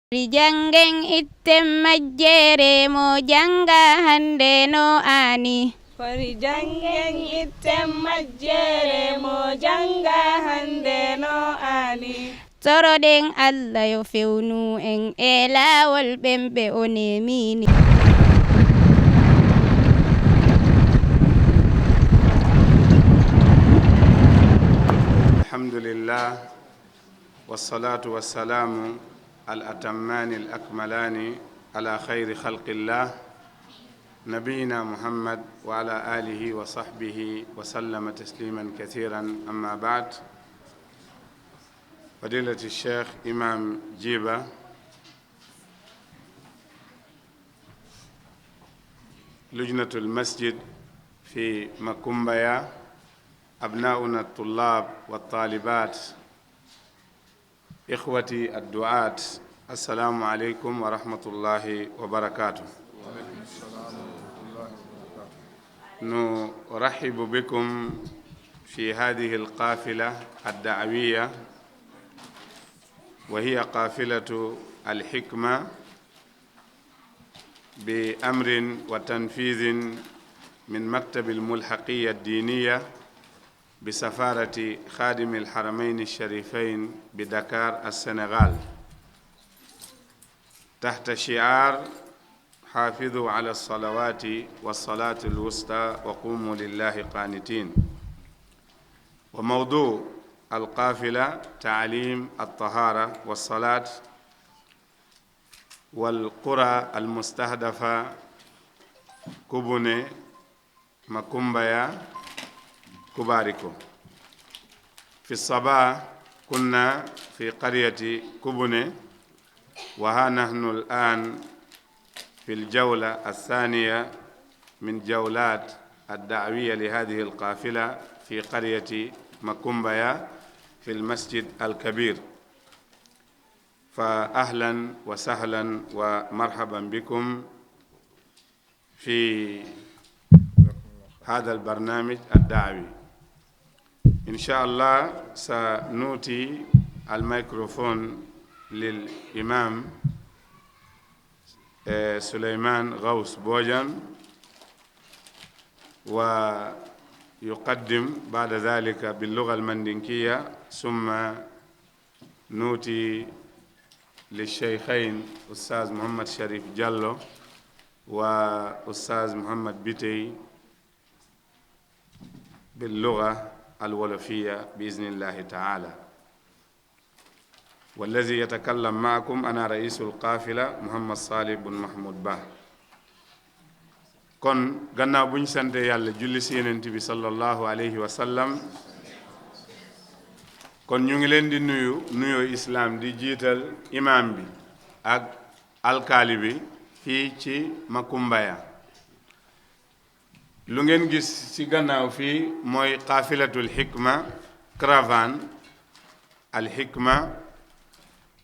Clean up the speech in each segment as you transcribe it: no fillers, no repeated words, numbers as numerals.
Jangen itten majjere mo janga hande no ani. Fari jangen itten majjere mo janga hande no ani. Toroɗen Allah yo fewnu en e laawol ɓemɓe o nemini. Alhamdulillah wassalatu wassalamu الأتمان الأكملان على خير خلق الله نبينا محمد وعلى آله وصحبه وسلم تسليما كثيرا أما بعد فضيلة الشيخ إمام جيبة لجنة المسجد في مكومبيا أبناؤنا الطلاب والطالبات إخوتي الدعاة السلام عليكم ورحمة الله وبركاته. نرحب بكم في هذه القافلة الدعوية وهي قافلة الحكمة بأمر وتنفيذ من مكتب الملحقية الدينية بسفارة خادم الحرمين الشريفين بدكار السنغال تحت شعار حافظوا على الصلوات والصلاة الوسطى وقوموا لله قانتين. وموضوع القافلة تعليم الطهارة والصلاة والقرى المستهدفة كوبوني مكومبيا كوباريكو. في الصباح كنا في قرية كوبوني وها نحن الآن في الجولة الثانية من جولات الدعوية لهذه القافلة في قرية مكومبيا في المسجد الكبير. فأهلا وسهلا ومرحبا بكم في هذا البرنامج الدعوي. إن شاء الله سنؤتي الميكروفون للإمام سليمان غوث بوجان ويقدم بعد ذلك باللغة المندنكية، ثم نؤتي للشيخين أستاذ محمد شريف جالو وأستاذ محمد بيتي باللغة الولفية بإذن الله تعالى. والذي يتكلم معكم أنا رئيس القافلة محمد صالح بن محمود با. kon gannaaw bu ñu sante yàlla julli si Yonent bi sallallahu alayhi wa sallam, kon ñu ngi leen di nuyoo islaam di jiital imaam bi ak alkaali bi fii ci Makumbaya. lu ngeen gis ci gannaaw fii mooy qaafilatul hikma caravane. al hikma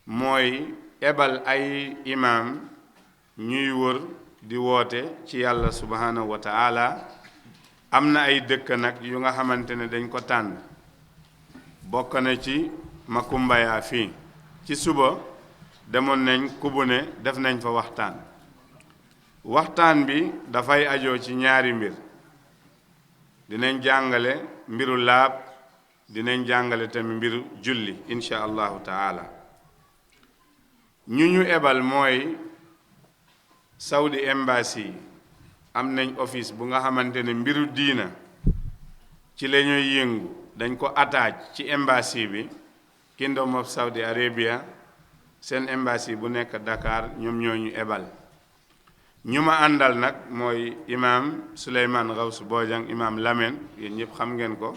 mooy ebal ay imaam ñuy wër di woote ci yàlla subhanahu wa ta'ala. am na ay dëkk nag yu nga xamante ne dañ ko tànn, bokk na ci Makumbaya fii. ci suba demoon nañ Kubune, def nañ fa waxtaan bi dafay ajoo ci ñaari mbir. dinañ jàngale mbiru laab, dinañ jàngale tamit mbiru julli insha allahu taala. ñu ebal mooy Saudi Embassy. am nañ office bu nga xamante ne mbiru diina ci la ñuy yëngu, dañ ko attache ci embassy bi Kingdom of Saudi Arabia. seen embassy bu nekk Dakar ñoom ñoo ñu ebal. ñu ma àndal nag mooy imaam Souleymane Gaws Bojang, imaam Lamen, yéen ñëpp xam ngeen ko,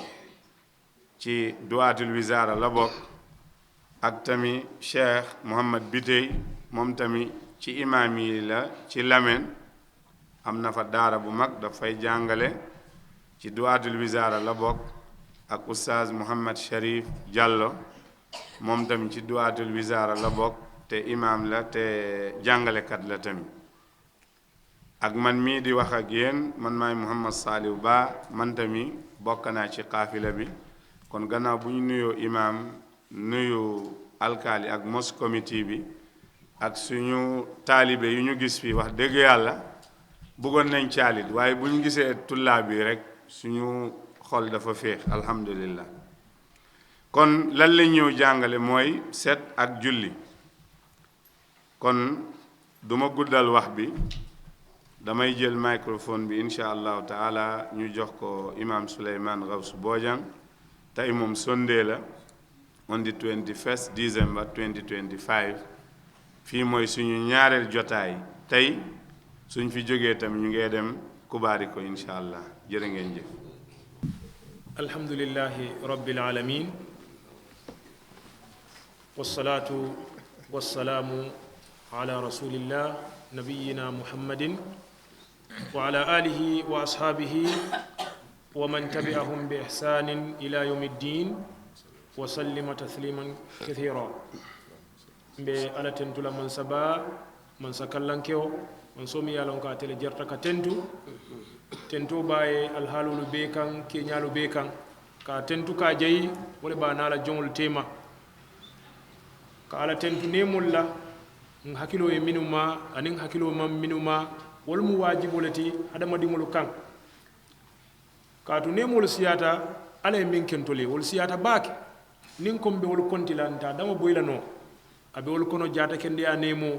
ci duwaatul wizaara la bokk, ak tamit Cheikh Mohammed Bitey, moom tamit ci imaam yi la ci Lamen. am na fa daara bu mag dafay jàngale, ci duwaatul wizaara la bokk, ak Oustaz Mohammed Sharif Diallo, moom tamit ci duwaatul wizaara la bokk, te imaam la te jàngalekat la tamit. ak man mii di wax ak yéen, man maay Muhammad Saliou Ba, man tamit bokk naa ci qaafila bi. kon gannaaw bu ñu nuyoo imaam nuyu alkaali ak mos committee bi, ak suñu taalibe yu ñu gis fii wax dëgg yàlla bëggoon nañ caalit waaye bu ñu gisee tullaa bi rek suñu xol dafa féex alhamdulillah kon lan lañ ñëw jàngale mooy set ak julli kon duma guddal wax bi damay jël microphone bi insha allahu taala ñu jox ko imam Souleymane Gawsu Bojang tey moom Sunday la on the 21st December 2025 fii mooy suñu ñaareel jotaay tey suñ fi jógee tam ñu ngee dem kubaari ko insha allah jërë ngeen jëf alhamdulillahi rabbil alamin wassalatu wassalamu ala rasulillah nabiyina muhammadin wa ala alihi wa ashabihi wa man tabi'ahum bi ihsanin ila yawmiddin wa sallima tasliman kathira mbe ala tentula man saba man sakallankewo man somi yalon ka tele jerta ka tentu baye alhalulu be kan keñalu be kan ka tentu ka jayi wala ba nala jongol tema ka ala tentu nemol la hakkilo e minuma anin hakkilo mam minuma wol mu wajibolati adamadimolu kan ka tu nemol siyata ala e min kentole wol siyata baake nin kombe wol kontilanta dama boylano abe wol kono jata kende ya nemo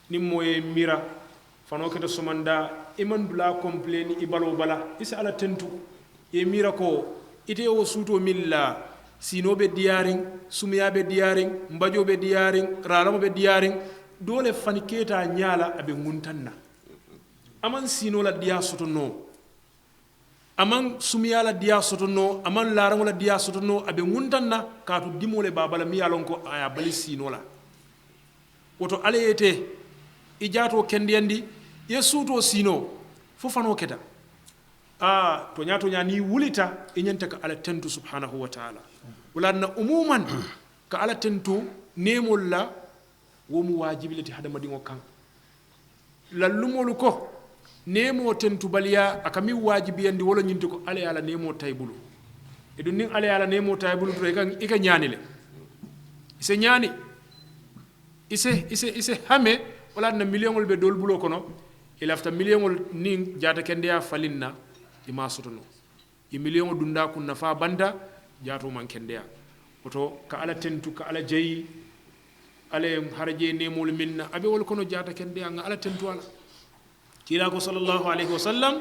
nin moye mira fano kete somanda iman dula complain ibalo bala isa ala tentu e mira ko ite o suto milla sinobe diaring sumiyabe diaring mbajobe diaring ralamobe diaring dole fani keta nyala abe nguntanna aman sino la dia soto no aman sumiyala dia soto no aman larango la dia soto no abe nguntanna katu dimole babala mi yalon ko aya bali sino la woto aleyete ijato kendiyandi ye suto sino fo fano keta to nya ni wulita inyanta ka ala tentu subhanahu wa ta'ala wala umuman ka ala tentu nemol la wo mu wajibilati hadama dingo kan lallumolu ko nemo tentu baliya akami wajibiyandi wala nyinti ko ala yala nemo taybulu edun nin ala yala nemo taybulu to ika nyaani le ise nyaani ise hame wala na millionol be dol bulo kono ilafta millionol nin jata kende ya falinna ima sotono e million dunda kun nafa banda jato man kende ya oto ka ala tentu ka ala jayi ala harje nemol minna abe wol kono jata kende ya nga ala tentu ala kila ko sallallahu alaihi wasallam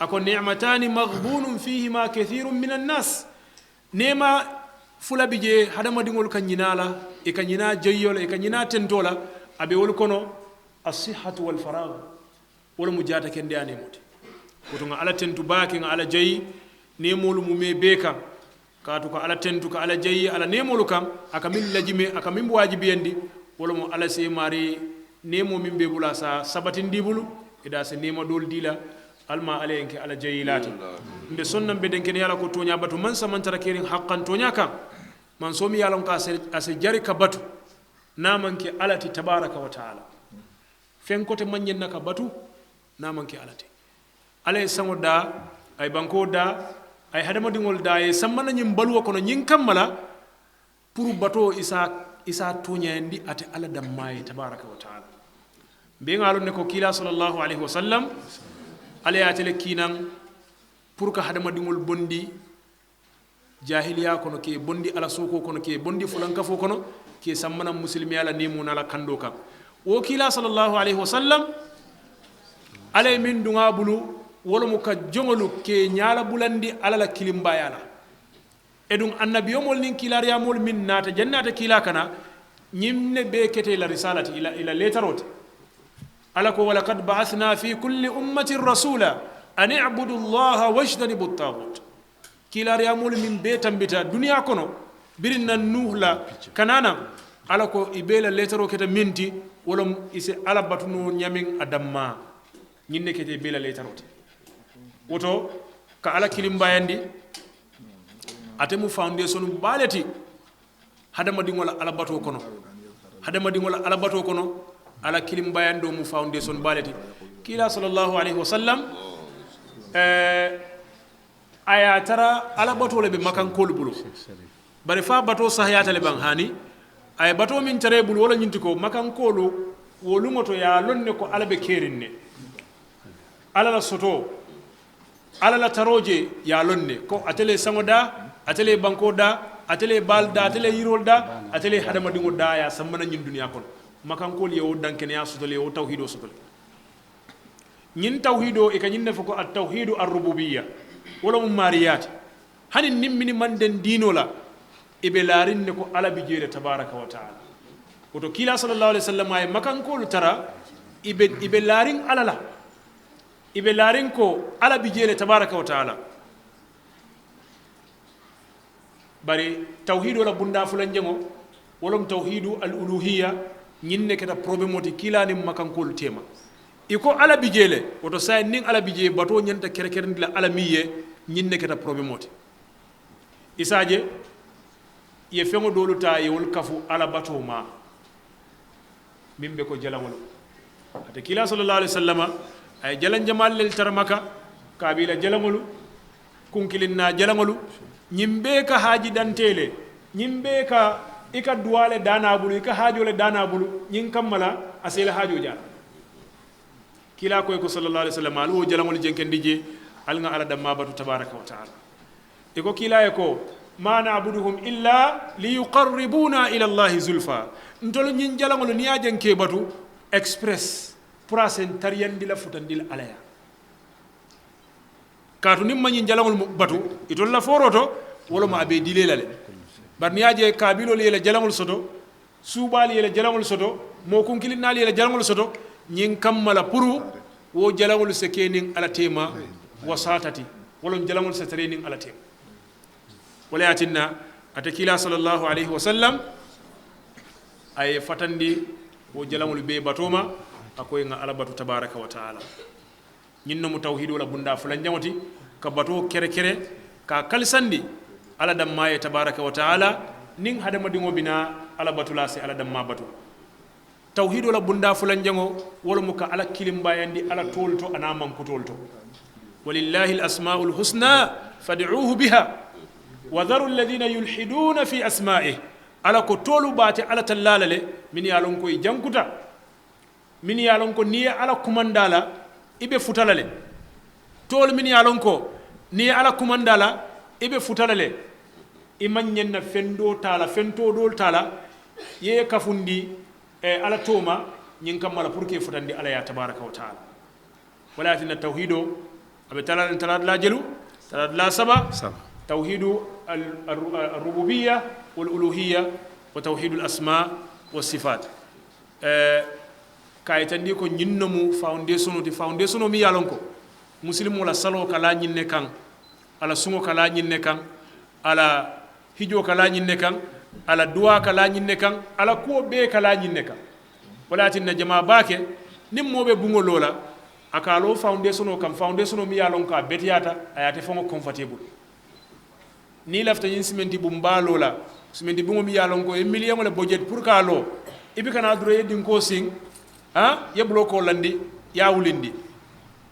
ako ni'matani maghbunun fihima kathirun minan nas nema fula bije hadama dingol kanyinala e kanyina jayyol e kanyina tentola abe wol kono as-sihhatu wal faragh wala mujata kende ane moti woto nga ala tentu baake nga ala jayi nemolu mume beka kaatu ko ala tentu ka ala jayi ala nemolu kam aka min lajime aka min wajibiyandi wala mo ala se mari nemo min be bula sa sabatindi bulu ida se nemo dol dila alma ale enke ala jayi lati mbe sonnan be denken yala ko tonya batu man samantara kerin haqqan tonya kam man somi yalon ka ase jari ka batu namanke alati tabaraka wa taala fen kote manyen naka batu namanke alati alay sango da ay banko da ay hadama dingol da e sammana nyim balwo kono nyin kammala pour bato isa toñandi ate ala dammaye tabaraka wa taala be ngalo ne ko kila sallallahu alaihi wasallam ala ya tele kinan pour ka hadama dingol bondi jahiliya kono ke bondi ala soko kono ke bondi fulanka fo kono ke sammana muslimi ala nemu nala kando kam o kila sallallahu alaihi wasallam alay min dunga bulu wala mu ka jongolu ke nyaala bulandi ala la kilimbayala edun annabiyomol nin kilariyamol min nata jannata kila kana ñimne be kete la risalati ila letarote ala ko wala qad ba'athna fi kulli ummatin rasula an i'budu allaha wajtanibu at-taghut kilariyamol min be tambita duniya kono birin nan nuhla kanana ala ko ibela letaro kete minti wala ise ala batuno nyamin adamma ñinne kete bela letarote woto ka ala kilimbayandi atemu foundation baleti hadama dingola ala bato kono ala kilimbayando mu foundation baleti kila sallallahu alaihi wasallam aya tara ala bato le be makan kol bulo bare fa bato sahyata le ban hani ay bato min tare bul wala nyinti ko makan kolu wolumoto ya lonne ko ala be kerinne ala la soto ala la taroje ya lonne ko atele sangoda atele bankoda atele balda atele yirolda atele hadama dingo da ya sambana nyin duniya kon makankol yewo dankene ya sotole yewo tawhido sotole nyin tawhido e kanyin nefo ko at tawhidu ar-rububiyya wala mum mariyat hani nimmini manden dino la ibe larin ne ko ala bi jere tabaraka wa taala woto kila sallallahu alaihi wasallam ay makankol tara ibe larin ala la ibe larin ko ala bi jere tabaraka wa taala bari tawhidu la bunda fulan jango wolom tawhidu al uluhiyya ñinne keta problème oti kilani makankol tema iko ala bijele woto say nin ala bije bato ñanta kere kere ndila ala miye ñinne keta problème oti isaje ye fengo doluta ye wol kafu ala bato ma mimbe ko jalangol ate kila sallallahu alaihi wasallama ay jalan jamal lel taramaka kabila jalangolu kunkilinna jalangolu ñimbe ka haji dantele ñimbe ka ika duwale dana bulu ika hajole dana bulu ñin kammala asela hajo jara kila koy ko sallallahu alaihi wasallam alu jalangol jenkendi je alga ala damma batu tabaraka wa taala iko kila e ko ma na'buduhum illa liyuqarribuna ila allahi zulfa ntolo ñin jalangol ni ajenke batu express prasen tariyandi la futandil alaya kaatu nim ma ñin jalangol batu itol la foroto wala ma abe dilelale bar ni aje kabilo le jalangol soto subali le jalangol soto mo kunkilin nali le jalangol soto ñin kammala puru wo jalangol se kenin ala tema wasatati wala jalangol se trenin ala tema wala yatinna atakila sallallahu alaihi wasallam ay fatandi wo jalangol be batoma akoy nga ala batu tabaraka wa taala ñin no mu tawhid wala bunda fulan jamoti ka bato kere kere ka kalsandi ala damma ya tabaraka wa taala nin hadama dingo bina ala batula se ala damma batu tawhid wala bunda fulan jango wala muka ala kilim bayandi ala tolto ana man ko tolto walillahi alasmaul husna fad'uuhu biha wa dharu alladhina yulhiduna fi asma'ihi ala ko tolu bate ala tallalale min yalon ko jankuta min yalon ko ni ala kumandala ibe futalale tol min yalon ko ni ala kumandala ibe futalale iman nyenna fendo tala fento dol tala ye kafundi ala toma nyin kamala pour que futandi ala ya tabaraka wa taala walakin at-tauhido abe talal la jelu talal la saba tauhidu ar-rububiyya wal uluhiyya wa tauhidul asma was sifat kayitandi ko ñinnomu foundation mi yalon ko muslimu la salo kala ñinne kan ala sungo kala ñinne kan ala hijo kala ñinne kan ala duwa kala ñinne kan ala ko be kala ñinne kan walatin na jama baake nim mobe bungo lola akalo foundation mi yalon ka betiyata ayate fongo comfortable ni lafta ñin simenti bu mbalola simenti bungo mi yalon ko e million le budget pour kalo ibi kana duro yedin ko sing yeblo ko landi ya wulindi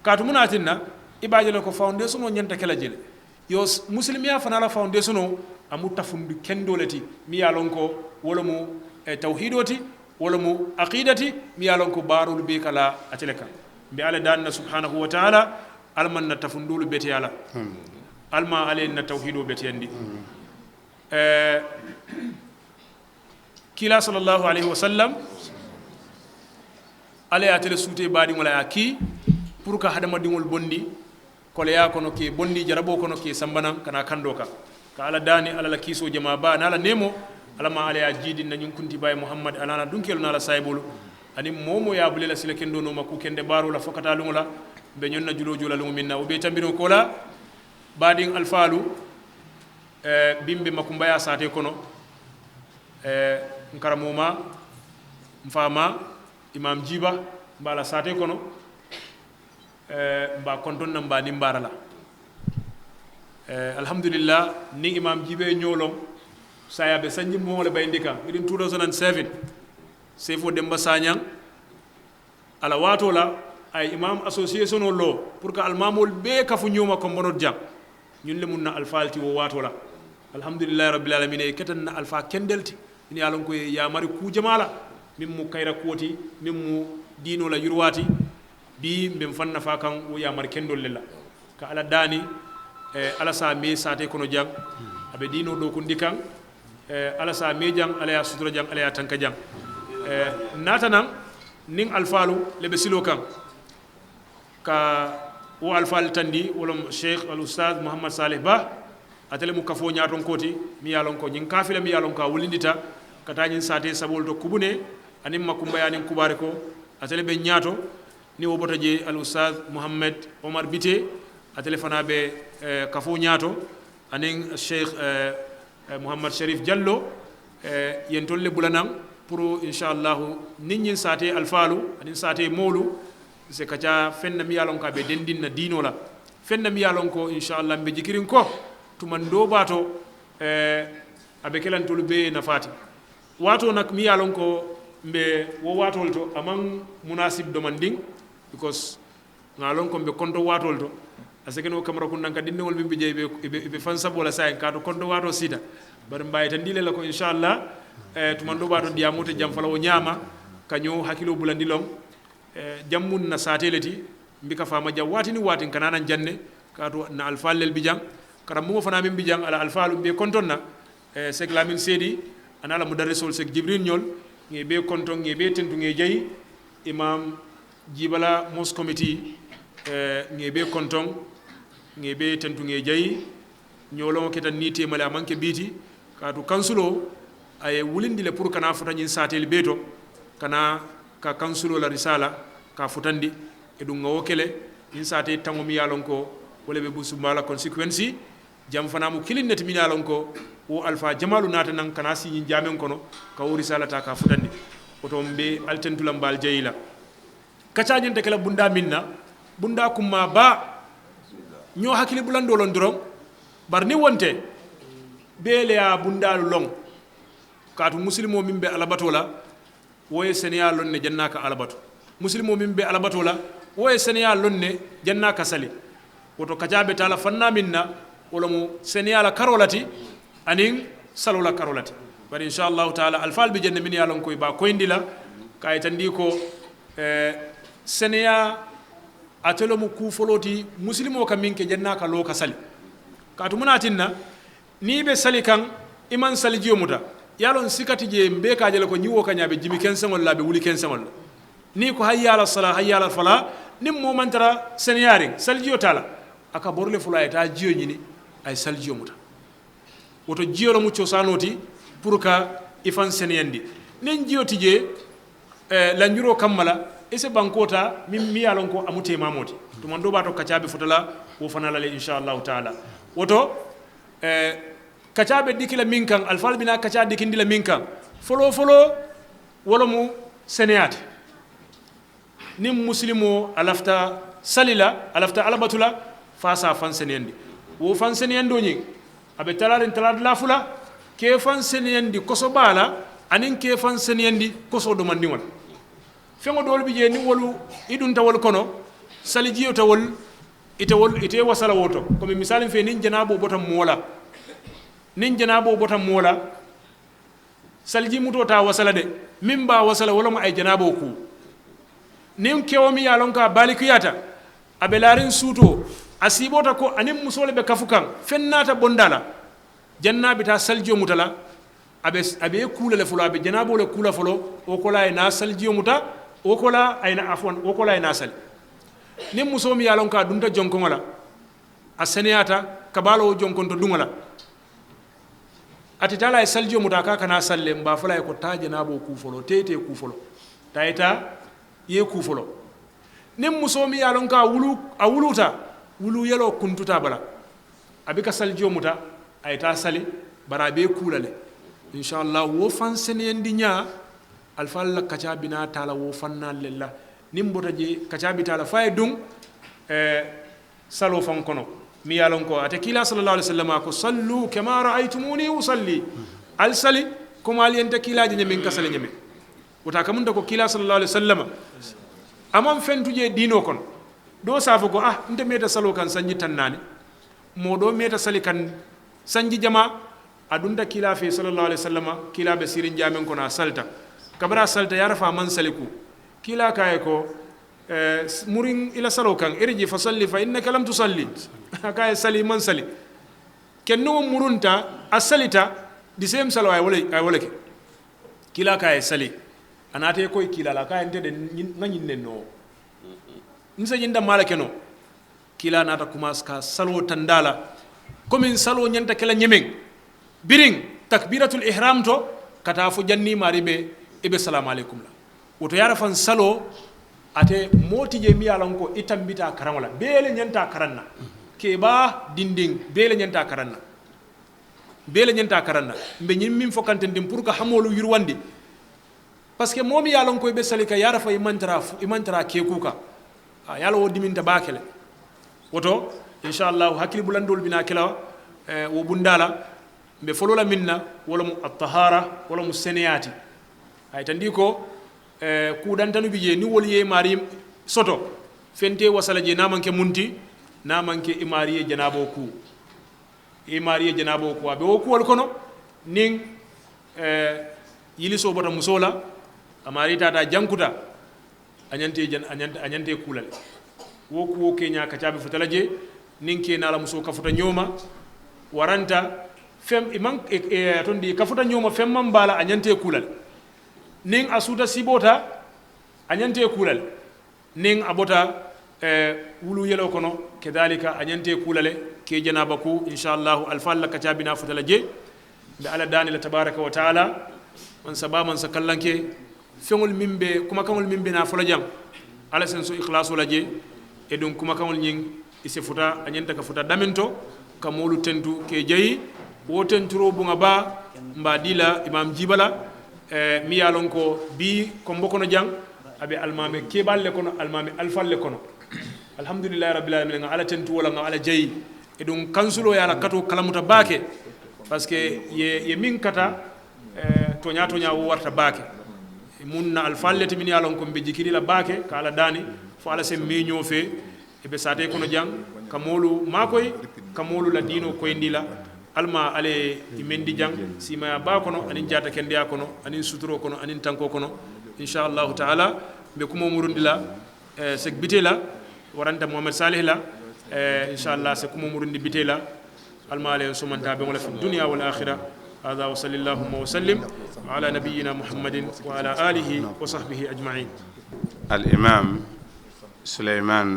katu munatinna ibajele ko foundation o nyanta kala jele yo muslimiya fana la foundation o amu tafundu kendolati mi yalon ko wala mu tawhidoti wala mu aqidati mi yalon ko barul be kala ateleka bi ala danna subhanahu wa ta'ala alman na tafundulu beti yala alma alen na tawhido beti yandi kila sallallahu alaihi wasallam ala ya tele suute baadi wala ya ki pour ka hadama dingol bondi ko le ya kono ke bondi jarabo kono ke sambana kana kando ka ala dani ala la kiso jama ba na ala nemo ala ma ala ya jidi na nyun kunti bay muhammad ala na dunkel na ala saybulu ani momo ya bulela sila kendo no maku kende baro la fokata lungula be nyon na julo jula lungu minna o be tambiro kola baadin alfalu bimbe makumba ya sate kono nkaramoma mfama imam jiba mbala sate kono mba konton na mba nimbara la alhamdulillah ni imam jibe nyolom saya be sanji mo le bay ndika in 2007 sefo demba sanyang ala wato la ay imam association o lo pour que almamol be kafu nyoma ko bonot jam ñun le munna alfalti wo wato la alhamdulillah rabbil alamin e ketan na alfa kendelti ni alon ko ya mari ku jamala min mu kayra kuwoti min mu diino la yurwaati bi mben fanna fa kan wo yamar kendol lela ka ala dani ala sa me sate kono jang abe diino do kundi kan ala sa me jang ala ya sutura jang ala ya tanka jang nata nan nin alfalu lebe silo kan ka wo alfal tandi wolom cheikh al ustad Muhammad Saleh Ba atele mu kafo ñaaton koti mi yalon ko ñin kafila mi yalon ka wulindita kata ñin sate sabol to kubune anim makumba yanin kubare ko atele be ñaato ni wo bota je al ustad Muhammad Omar Bité atele fana be kafo ñaato anin cheikh Muhammad Sharif Diallo yen tolle bulanang pour inshallah nit ñin sate alfalu anin sate molu se kaca fenna mi yalon ka be dendinna dino la fenna mi yalon ko inshallah be jikirin ko tuman do bato abe kelantolu be nafati wato nak mi yalon ko mbe wo watol to amang munasib do manding because ngalon ko be konto watol to asakeno kamara kun nanka dinnewol bimbe jeybe be fansa bola say ka to konto wato sita bar mbaye tan dile la ko inshallah tuman do bato diamote jam fala wo nyama kanyo hakilo bulandilong jammun na sateleti mbika fama jawatini watin kanana janne kato na alfalel bijang karam mo fana min bijang ala alfalu be kontonna sek lamin sedi anala mudarrisol sek jibril nyol ngi be konton ngi be tentu ngi jeyi imam jibala mos committee ngi be konton ngi be tentu ngi jeyi nyolo ketan ni temale manke biti kato kansulo ay wulindile pour kana futanyin satel beto kana ka kansulo la risala ka futandi e dum ngawo kele in sate tango mi yalon ko wala be busu mala consequence jam fana mu kilinnati mi yalon ko o alfa jamalu nata nan kana si nyi jamen kono ka o risala ta ka futandi oto mbe altentulam bal jeyila kacañen te kala bunda minna bunda kumma ba ño hakili bulando lon dorom bar ni wonte bele ya bunda long kaatu muslimo mimbe alabatola woye Sénégal lonne jannaka alabatu muslimo min be alabatu la woye Sénégal lonne jannaka sali woto kajabe tala fanna minna wala mu Sénégal karolati anin salola karolati bari inshallah taala alfal bi janna min yalon koy ba koyndila kay tandi ko Sénégal atelo mu ku foloti muslimo kam minke jannaka lo ka sali katu munatinna ni be sali kan iman sali jiyomuta yalon sikati je mbe ka jele ko nyiwo kanyabe jimi kensengol labe wuli kensengol ni ko hayya ala sala hayya ala fala nim mo mantara seniyari saljiyo tala aka borle fula eta jiyo nyini ay saljiyo muta woto jiyo lo muccio sanoti pour ka ifan seniyandi nen jiyo tije la njuro kammala ese bankota mi yalon ko amute mamoti to man do bato kacabe futala wo fanala le inshallah taala woto kacabe dikila minkan alfal bina kaca dikindila minkan folo wala mu seniyati nim muslimo alafta salila alafta alabatula fasa fan seniyandi wo fan seniyando nyi abe talarin talad la fula ke fan seniyandi koso bala anin ke fan seniyandi koso do mandi won fengo dol bi je ni wolu idun tawol kono salijiyo tawol ite wasala woto comme misalin fe nin janabo botam mola nin janabo botam mola salji muto ta wasala de mimba wasala wala ma ay janabo ku nin kewomi yalon ka balikiyata abe larin suto asibota ko anin musole be kafukan fennata bondala jannabi ta saljiyo mutala abe kula le fulo abe janabo le kula fulo o kola na saljiyo muta o kola ayna afwan o kola na sal nin musomi yalon ka dunta jonkon wala aseniyata kabalo jonkon to dungala ati tala e saljiyo muta ka kana salle mba fala ko ta janabo ku fulo tete ku fulo tayta ye ku fulo nin musomi yalon ka wuluta wulu yelo kuntuta bala abika saljiyo muta ayta sali bara be kulale inshallah wo fan senendi nya alfalla kacha bina tala wo fanna lillah nimbota je kacha bitala fay dum salo fan kono mi yalon ko ate kila sallallahu alaihi wasallam ko sallu kama raaitumuni usalli al sali kuma al yenta kila je nyamin kasale nyame wota kamunda ko kila sallallahu alaihi wasallam amam fentuje dino kon do safo ko nte meta salo kan sanji tannani modo meta sali kan sanji jama adunda kila fe sallallahu alaihi wasallam kila be sirin jamen ko na salta kabara salta yara fa man saliku kila kaye ko murin ila salo kan irji fa salli fa innaka lam tusalli kaye sali man sali kenno murunta asalita di sem salo ay wala ke kila kaye sali anate koy kila la kaye ntede ngagnin nenno nsa jinda mala keno kila nata kumas ka salo tandala komin salo nyanta kala nyemen biring takbiratul ihram to kata fu janni maribe ibe salamu alaikum la woto yara fan salo ate moti je mi yalan ko itambita karangola bele nyanta karanna ke ba dinding bele nyanta karanna mbe nyim min fokante ndim pour ka hamolu yurwandi parce que momi yalan ko be salika yara fa imantara ke kuka yalla wo diminta bakele woto inshallah hakili bulandol bina kila wo bundala mbe folola minna wala mu at-tahara wala mu seniyati ay tandi ko ku dantanu bije ni wol ye mari soto fente wasala je namanke munti namanke imari janabo ku abe wo ku wal kono ning yiliso bota musola amari tata jankuta anyante kulal wo ku wo kenya ka tabi futala je ning ke nala muso ka futa nyoma waranta fem iman tondi ka futa nyoma fem man bala anyante kulal ning asuta sibota anyante kulal ning abota wulu yelo kono kedalika anyante kulale ke janaba ku inshallah alfalla ka tabina futala je be ala dani la tabaraka wa taala man sabaman sakallanke fengol mimbe kuma kamol mimbe na fola jam ala sen so ikhlasu la je e donc kuma kamol nying ise futa anyanta ka futa damento kamolu tentu ke jeyi wo tenturo bunga ba mbadila imam jibala mi yalon ko bi ko mbokono jang abe almame keballe kono almame alfalle kono alhamdulillah rabbil alamin ala tentu wala ala jeyi e donc kansulo yala kato kalamuta baake parce que ye min kata to nya wo warta baake munna alfalle min yalon ko be jikiri la baake kala dani fo ala sem meño fe e be sate kono jang kamolu makoy kamolu la dino koyndila alma ale imendi jang sima ba kono anin jata kende kono anin suturo kono anin tanko kono inshallah taala be kuma murundila sek bitela waranta muhammad salih la inshallah se kuma murundi bitela alma ale sumanta be wala fi dunya wal akhirah هذا وصلى اللهم وسلم على نبينا محمد وعلى آله وصحبه أجمعين. الإمام سليمان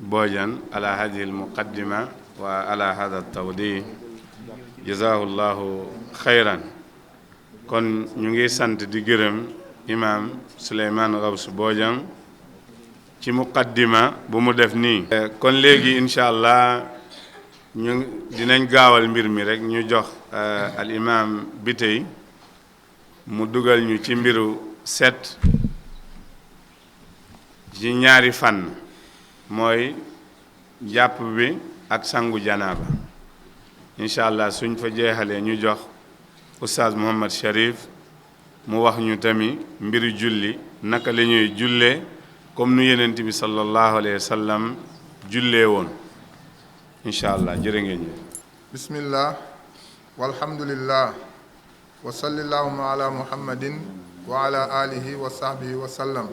بوجان على هذه المقدمة وعلى هذا التوضيح جزاه الله خيرا. كن نيجي سانت دي گرم إمام سليمان غوث بوجان ci muqaddima bu mu def nii kon léegi inshallah ñu dinañ gaawal mbir mi rek ñu jox al imam bi tey mu dugal ñu ci mbiru set ci ñaari fan mooy jàpp bi ak sangu janaaba inshallah suñ fa jeexalee ñu jox oustaz Mouhamad Sharif mu wax ñu tamit mbiru julli naka la ñuy jullee comme nu yenent bi sallallahu alayhi wa sallam jullee woon inshallah jërë ngeen ñi bismillah walhamdulillah wa sallallahu ala muhammadin wa ala alihi wa sahbihi wa sallam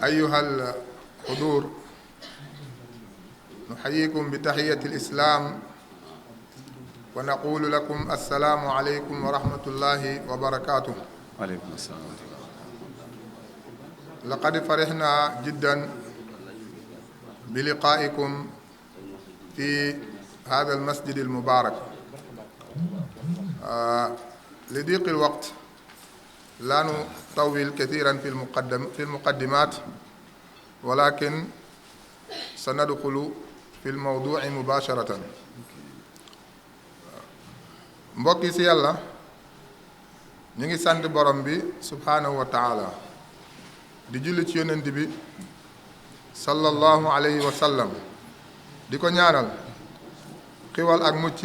أيها الحضور نحييكم بتحية الإسلام ونقول لكم السلام عليكم ورحمة الله وبركاته. وعليكم السلام. لقد فرحنا جدا بلقائكم في هذا المسجد المبارك. لضيق الوقت لا نطول كثيرا في المقدمات ولكن سندخل في الموضوع مباشرة. mbokki ci yàlla ñu ngi sant borom bi subhanahu wa taala di julli ci yonent bi sallallahu alayhi wa sallam di ko ñaanal xiwal ak mucc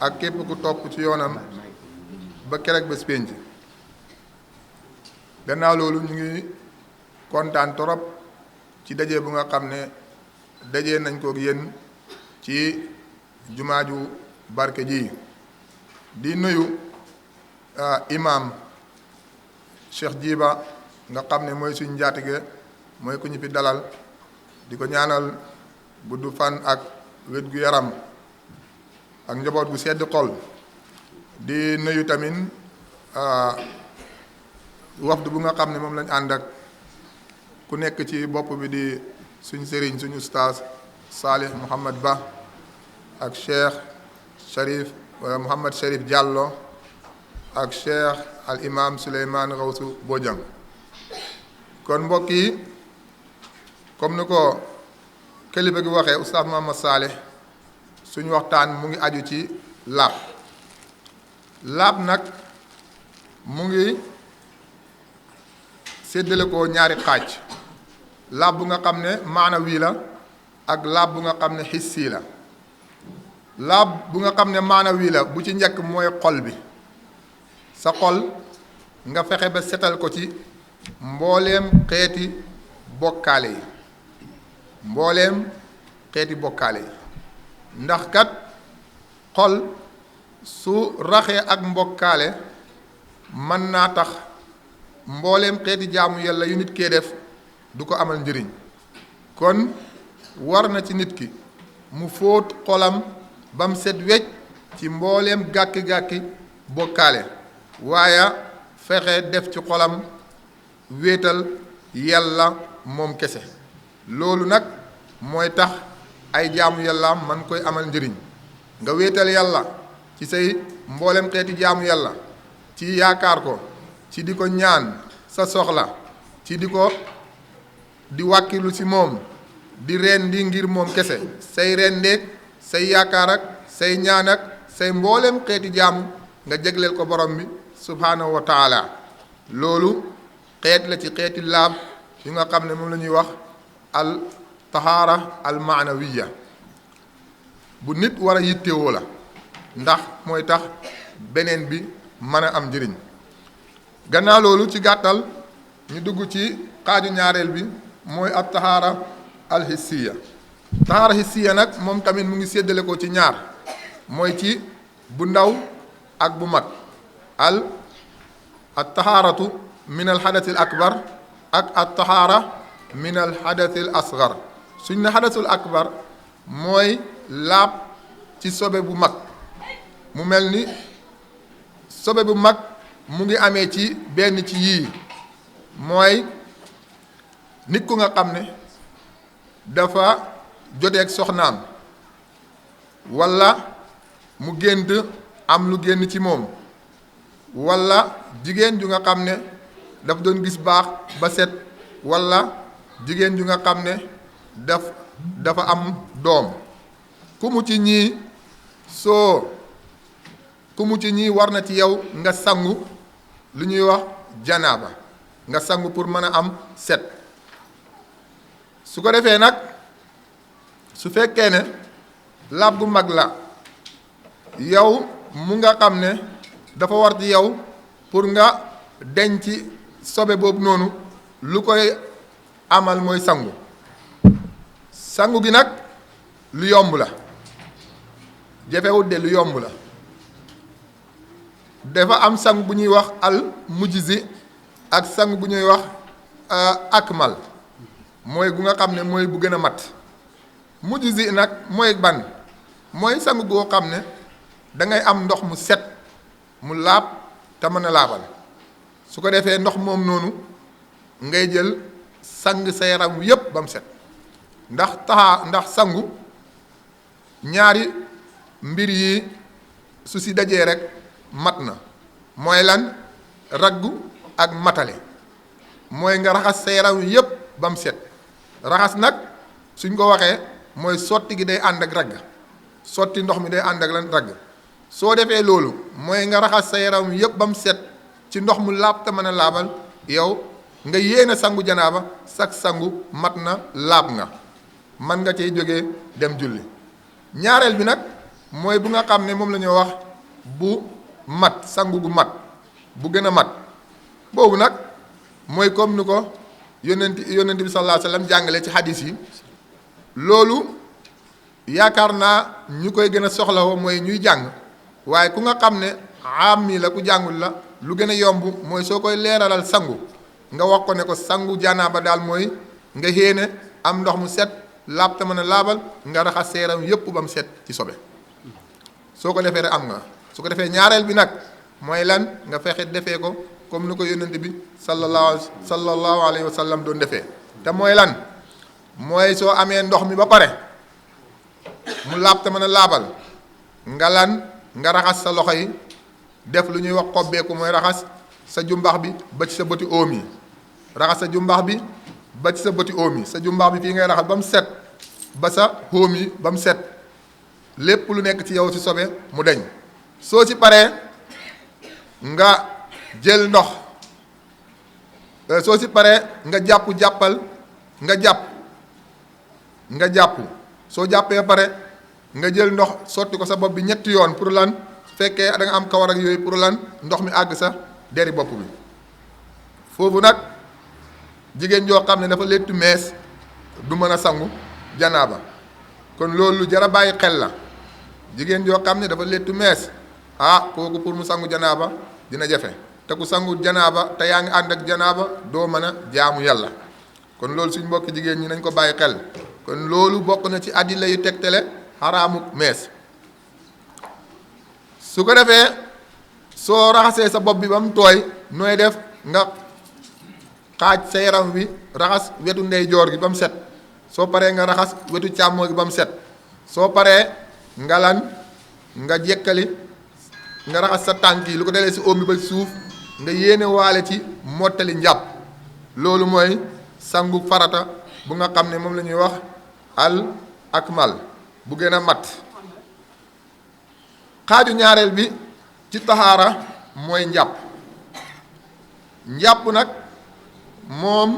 ak képp ku topp ci yoonam ba kerek bés pénc. gannaaw loolu ñu ngi kontaan torop ci daje bu nga xam ne daje nañ ko ak yéen ci jumaaju barke ji di nuyu imam Cheikh Jiba nga xam ne mooy suñ njaatige mooy ku ñu fi dalal di ko ñaanal gudd fan ak wét gu yaram ak njaboot gu sedd xol di nuyu tamit wafdu bu nga xam ne moom lañ ànd ak ku nekk ci bopp bi di suñ sëriñ suñu ustaas Salih Mouhamad Ba ak Cheikh Sharif Mouhamad Sharif Diallo ak Cheikh al imam Souleymane Rawsu Bojang kon mbokk yi comme ni ko kilifa gi waxee ustaas Mouhamad Salih suñu waxtaan mu ngi aju ci laab nag mu ngi séddale ko ñaari xaaj laab bu nga xam ne maanawi la ak laab bu nga xam ne xissi la laab bu nga xam ne maanawi la bu ci njëkk mooy xol bi sa xol nga fexe ba setal ko ci mbooleem xeeti bokkaale yi ndax kat xol su raxee ak mbokkaale mën naa tax mbooleem xeeti jaamu yàlla yu nit kee def du ko amal njëriñ kon war na ci nit ki mu fóot xolam ba mu set wecc ci mbooleem gàkki-gàkki bokkaale waaye fexe def ci xolam wéetal yàlla moom kese loolu nag mooy tax ay jaamu yàlla man koy amal njëriñ nga wéetal yàlla ci say mboolem xeeti jaamu yàlla ci yaakaar ko ci di ko ñaan sa soxla ci di wàkkilu ci moom di rendi ngir moom kese say rendeek say yaakaar ak say ñaan ak say mboolem xeeti jaamu nga jégleel ko borom bi subhaanahu wa taala loolu xeet la ci xeeti laab yu nga xam ne moom la ñuy wax al tahaara al maanawiya bu nit war a yittewoo la ndax mooy tax beneen bi mën a am njëriñ gannaaw loolu ci gàttal ñu dugg ci xaaju ñaareel bi mooy at tahaara al hissiya tahaara hissiya nag moom tamit mu ngi séddale ko ci ñaar mooy ci bu ndaw ak bu mag at tahaaratu min al xadasil akbar ak at tahaara min al xadasil asgar suñ ne xadasul akbar mooy laab ci sobe bu mag mu mel ni sobe bu mag mu ngi amee ci benn ci yii mooy nit ku nga xam ne dafa joteeg soxnaam walla mu gént am lu génn ci moom walla jigéen ju nga xam ne daf doon gis baax ba set walla jigéen ju nga xam ne dafa am doom ku mu ci ñii war na ci yow nga sangu lu ñuy wax janaaba nga sangu pour mën a am set su ko defee nag su fekkee ne laab bu mag la yow mu nga xam ne dafa war ci yow pour nga denc sobe boobu noonu lu koy amal mooy sangu gi nag lu yomb la jafewut de lu yomb la dafa am sangu bu ñuy wax al mujzi ak sangu bu ñuy wax akmal mooy gu nga xam ne mooy bu gën a mat mujzi nag mooy ban mooy sangu goo xam ne dangay am ndox mu set mu laab te mën a laabal su ko defee ndox moom noonu ngay jël sang sa yaram yépp ba mu set ndax sangu ñaari mbir yi su si dajee rek mat na mooy lan raggu ak matale mooy nga raxas sa yaram yépp ba mu set raxas nag suñ ko waxee mooy sotti gi day ànd ak ragg sotti ndox mi day ànd ak lan ragg soo defee loolu mooy nga raxas sa yaram yépp ba mu set ci ndox mu laab te mën a laabal yow nga yéene sangu janaaba sak sangu mat na laab nga man nga cay jógee dem julli ñaareel bi nag mooy bu nga xam ne moom la ñuy wax bu mat sangu gu mat bu gën a mat boobu nag mooy comme ni ko yonent bi sallallahu alayhi wa sallam jàngale ci hadis yi loolu yaakaar naa ñu koy gën a soxlawoo mooy ñuy jàng waaye ku nga xam ne am mi la ku jàngul la lu gën a yomb mooy soo koy leeralal sangu nga wax ko ne ko sangu janaaba daal mooy nga xéene am ndox mu set laab te mën a laabal nga raxas sa yaram yépp ba mu set ci sobe soo ko defee rek am nga su ko defee ñaareel bi nag mooy lan nga fexe defee ko comme ni ko yónnent bi sallallahu alayhi wa sallam doon defee te mooy lan mooy soo amee ndox mi ba pare mu laab te mën a laabal nga lan nga raxas sa loxo yi def lu ñuy wax xobbeeku mooy raxas sa jumbax bi ba ci sa bëti oom yi raxas sa jumbax bi ba ci sa bëti oom yi sa jumbax bi fii ngay raxas ba mu set ba sa oom yi ba mu set lépp lu nekk ci yow ci sobe mu deñ soo ci paree nga jël ndox soo ci paree nga jàppal nga jàpp soo jàppee pare nga jël ndox sotti ko sa bopp bi ñetti yoon pour lan fekkee da nga am kawar ak yooyu pour lan ndox mi àgg sa deri bopp bi foofu nag jigéen joo xam ne dafa léttu mees du mën a sangu janaaba kon loolu lu jar a bàyyi xel la jigéen joo xam ne dafa léttu mees kooku pour mu sangu janaaba dina jafe te ku sangu janaaba te yaa ngi ànd ak janaaba doo mën a jaamu yàlla kon loolu suñ mbokki jigéen ñi nañ ko bàyyi xel kon loolu bokk na ci àddila yu tegtale xaraamu mees su ko defee soo raxasee sa bopp bi ba mu tooy nooy def nga xaaj sa yaram wi raxas wetu ndeyjoor gi ba mu set soo paree nga raxas wetu càmmoo gi ba mu set soo paree nga lan nga jekkali nga raxas sa tànk yi lu ko delee si oom bi ba suuf nga yéene waale ci mottali njàpp loolu mooy sangu farata bu nga xam ne moom la ñuy wax al akmal bu gën a mat xaaju ñaareel bi ci taxaara mooy njàpp nag moom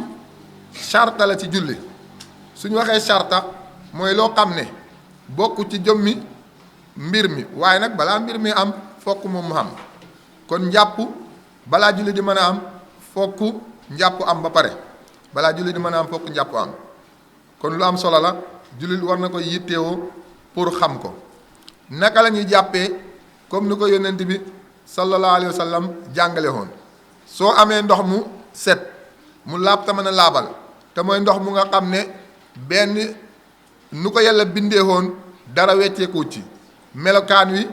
charta la ci julli suñu waxee charta mooy loo xam ne bokk ci jëmmi mbir mi waaye nag balaa mbir mi am fokk moom mu am kon njàpp balaa julli di mën a am fokk njàpp am ba pare balaa julli di mën a am fokk njàpp am kon lu am solo la jullit war na ko yittewoo pour xam ko naka la ñuy jàppee comme ni ko yónnent bi sallallahu alayhi wa sallam jàngale woon soo amee ndox mu set mu laab te mën a laabal te mooy ndox mu nga xam ne benn nu ko yàlla bindee woon dara wecceeku ci melokaan wi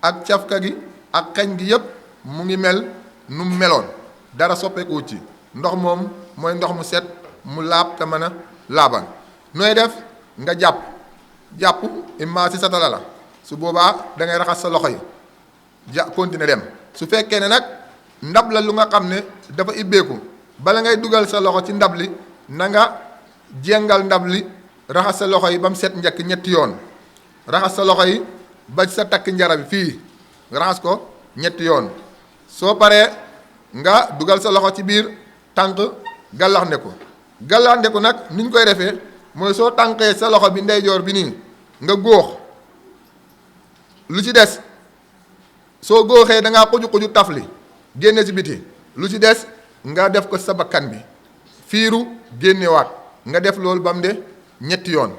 ak cafka gi ak xeñ gi yépp mu ngi mel nu mu meloon dara soppeeku ci ndox moom mooy ndox mu set mu laab te mën a laabal nooy def nga jàpp imma si satala la su boobaa da ngay raxas sa loxo yi continuer dem su fekkee ne nag ndab la lu nga xam ne dafa ibbeeku bala ngay dugal sa loxo ci ndab li na nga jéngal ndab li raxas sa loxo yi ba mu set njëkk ñetti yoon raxas sa loxo yi ba sa takk njara bi fii raxas ko ñetti yoon soo paree nga dugal sa loxo ci biir tànk gàllaxndeku nag ni ñu koy defee mooy soo tànkee sa loxo bi ndeyjoor bi nii nga góox lu ci des soo góoxee da ngaa xuju tafli génne ci biti lu ci des nga def ko sa bakkan bi fiiru génnewaat nga def loolu ba mu de ñetti yoon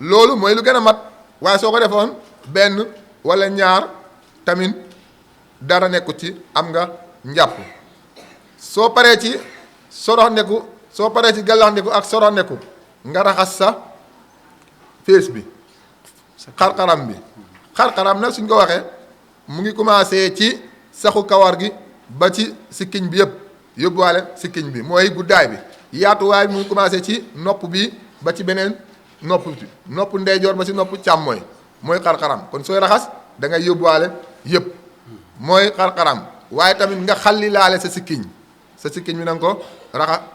loolu mooy lu gën a mat waaye soo ko defoon benn walla ñaar tamit dara nekku ci am nga njàpp soo paree ci gàllaxndiku ak soroxndiku nga raxas sa fees bi xar-xaram bi xar-xaram nag suñ ko waxee mu ngi commencé ci saxu kawar gi ba ci sikkiñ bi yëpp yóbbuwaale sikkiñ bi mooy guddaay bi yaatuwaay bi mu ngi commencé ci nopp bi ba ci beneen nopp ndeyjoor ba ci nopp càmmooy mooy xar-xaram kon sooy raxas da ngay yóbbuwaale yëpp mooy xar-xaram waaye tamit nga xalli laale sa sikkiñ bi na nga ko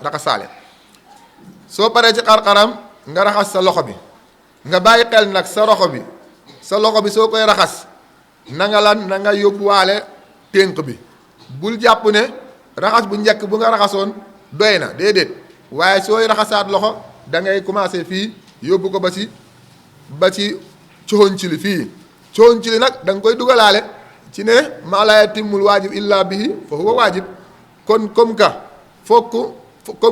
raxasaale soo paree ci xar-xaram nga raxas sa loxo bi nga bàyyi xel nag sa loxo bi soo koy raxas na nga yóbbuwaale ténk bi bul jàpp ne raxas bu njëkk bu nga raxasoon doy na déedéet waaye sooy raxasaat loxo da ngay commencé fii yóbbu ko ba ci coxoñ ci li fii coxoñ ci li nag da nga koy dugalaale ci ne maa laa yatimmul waajib illa bihi fa huwa waajib kon comme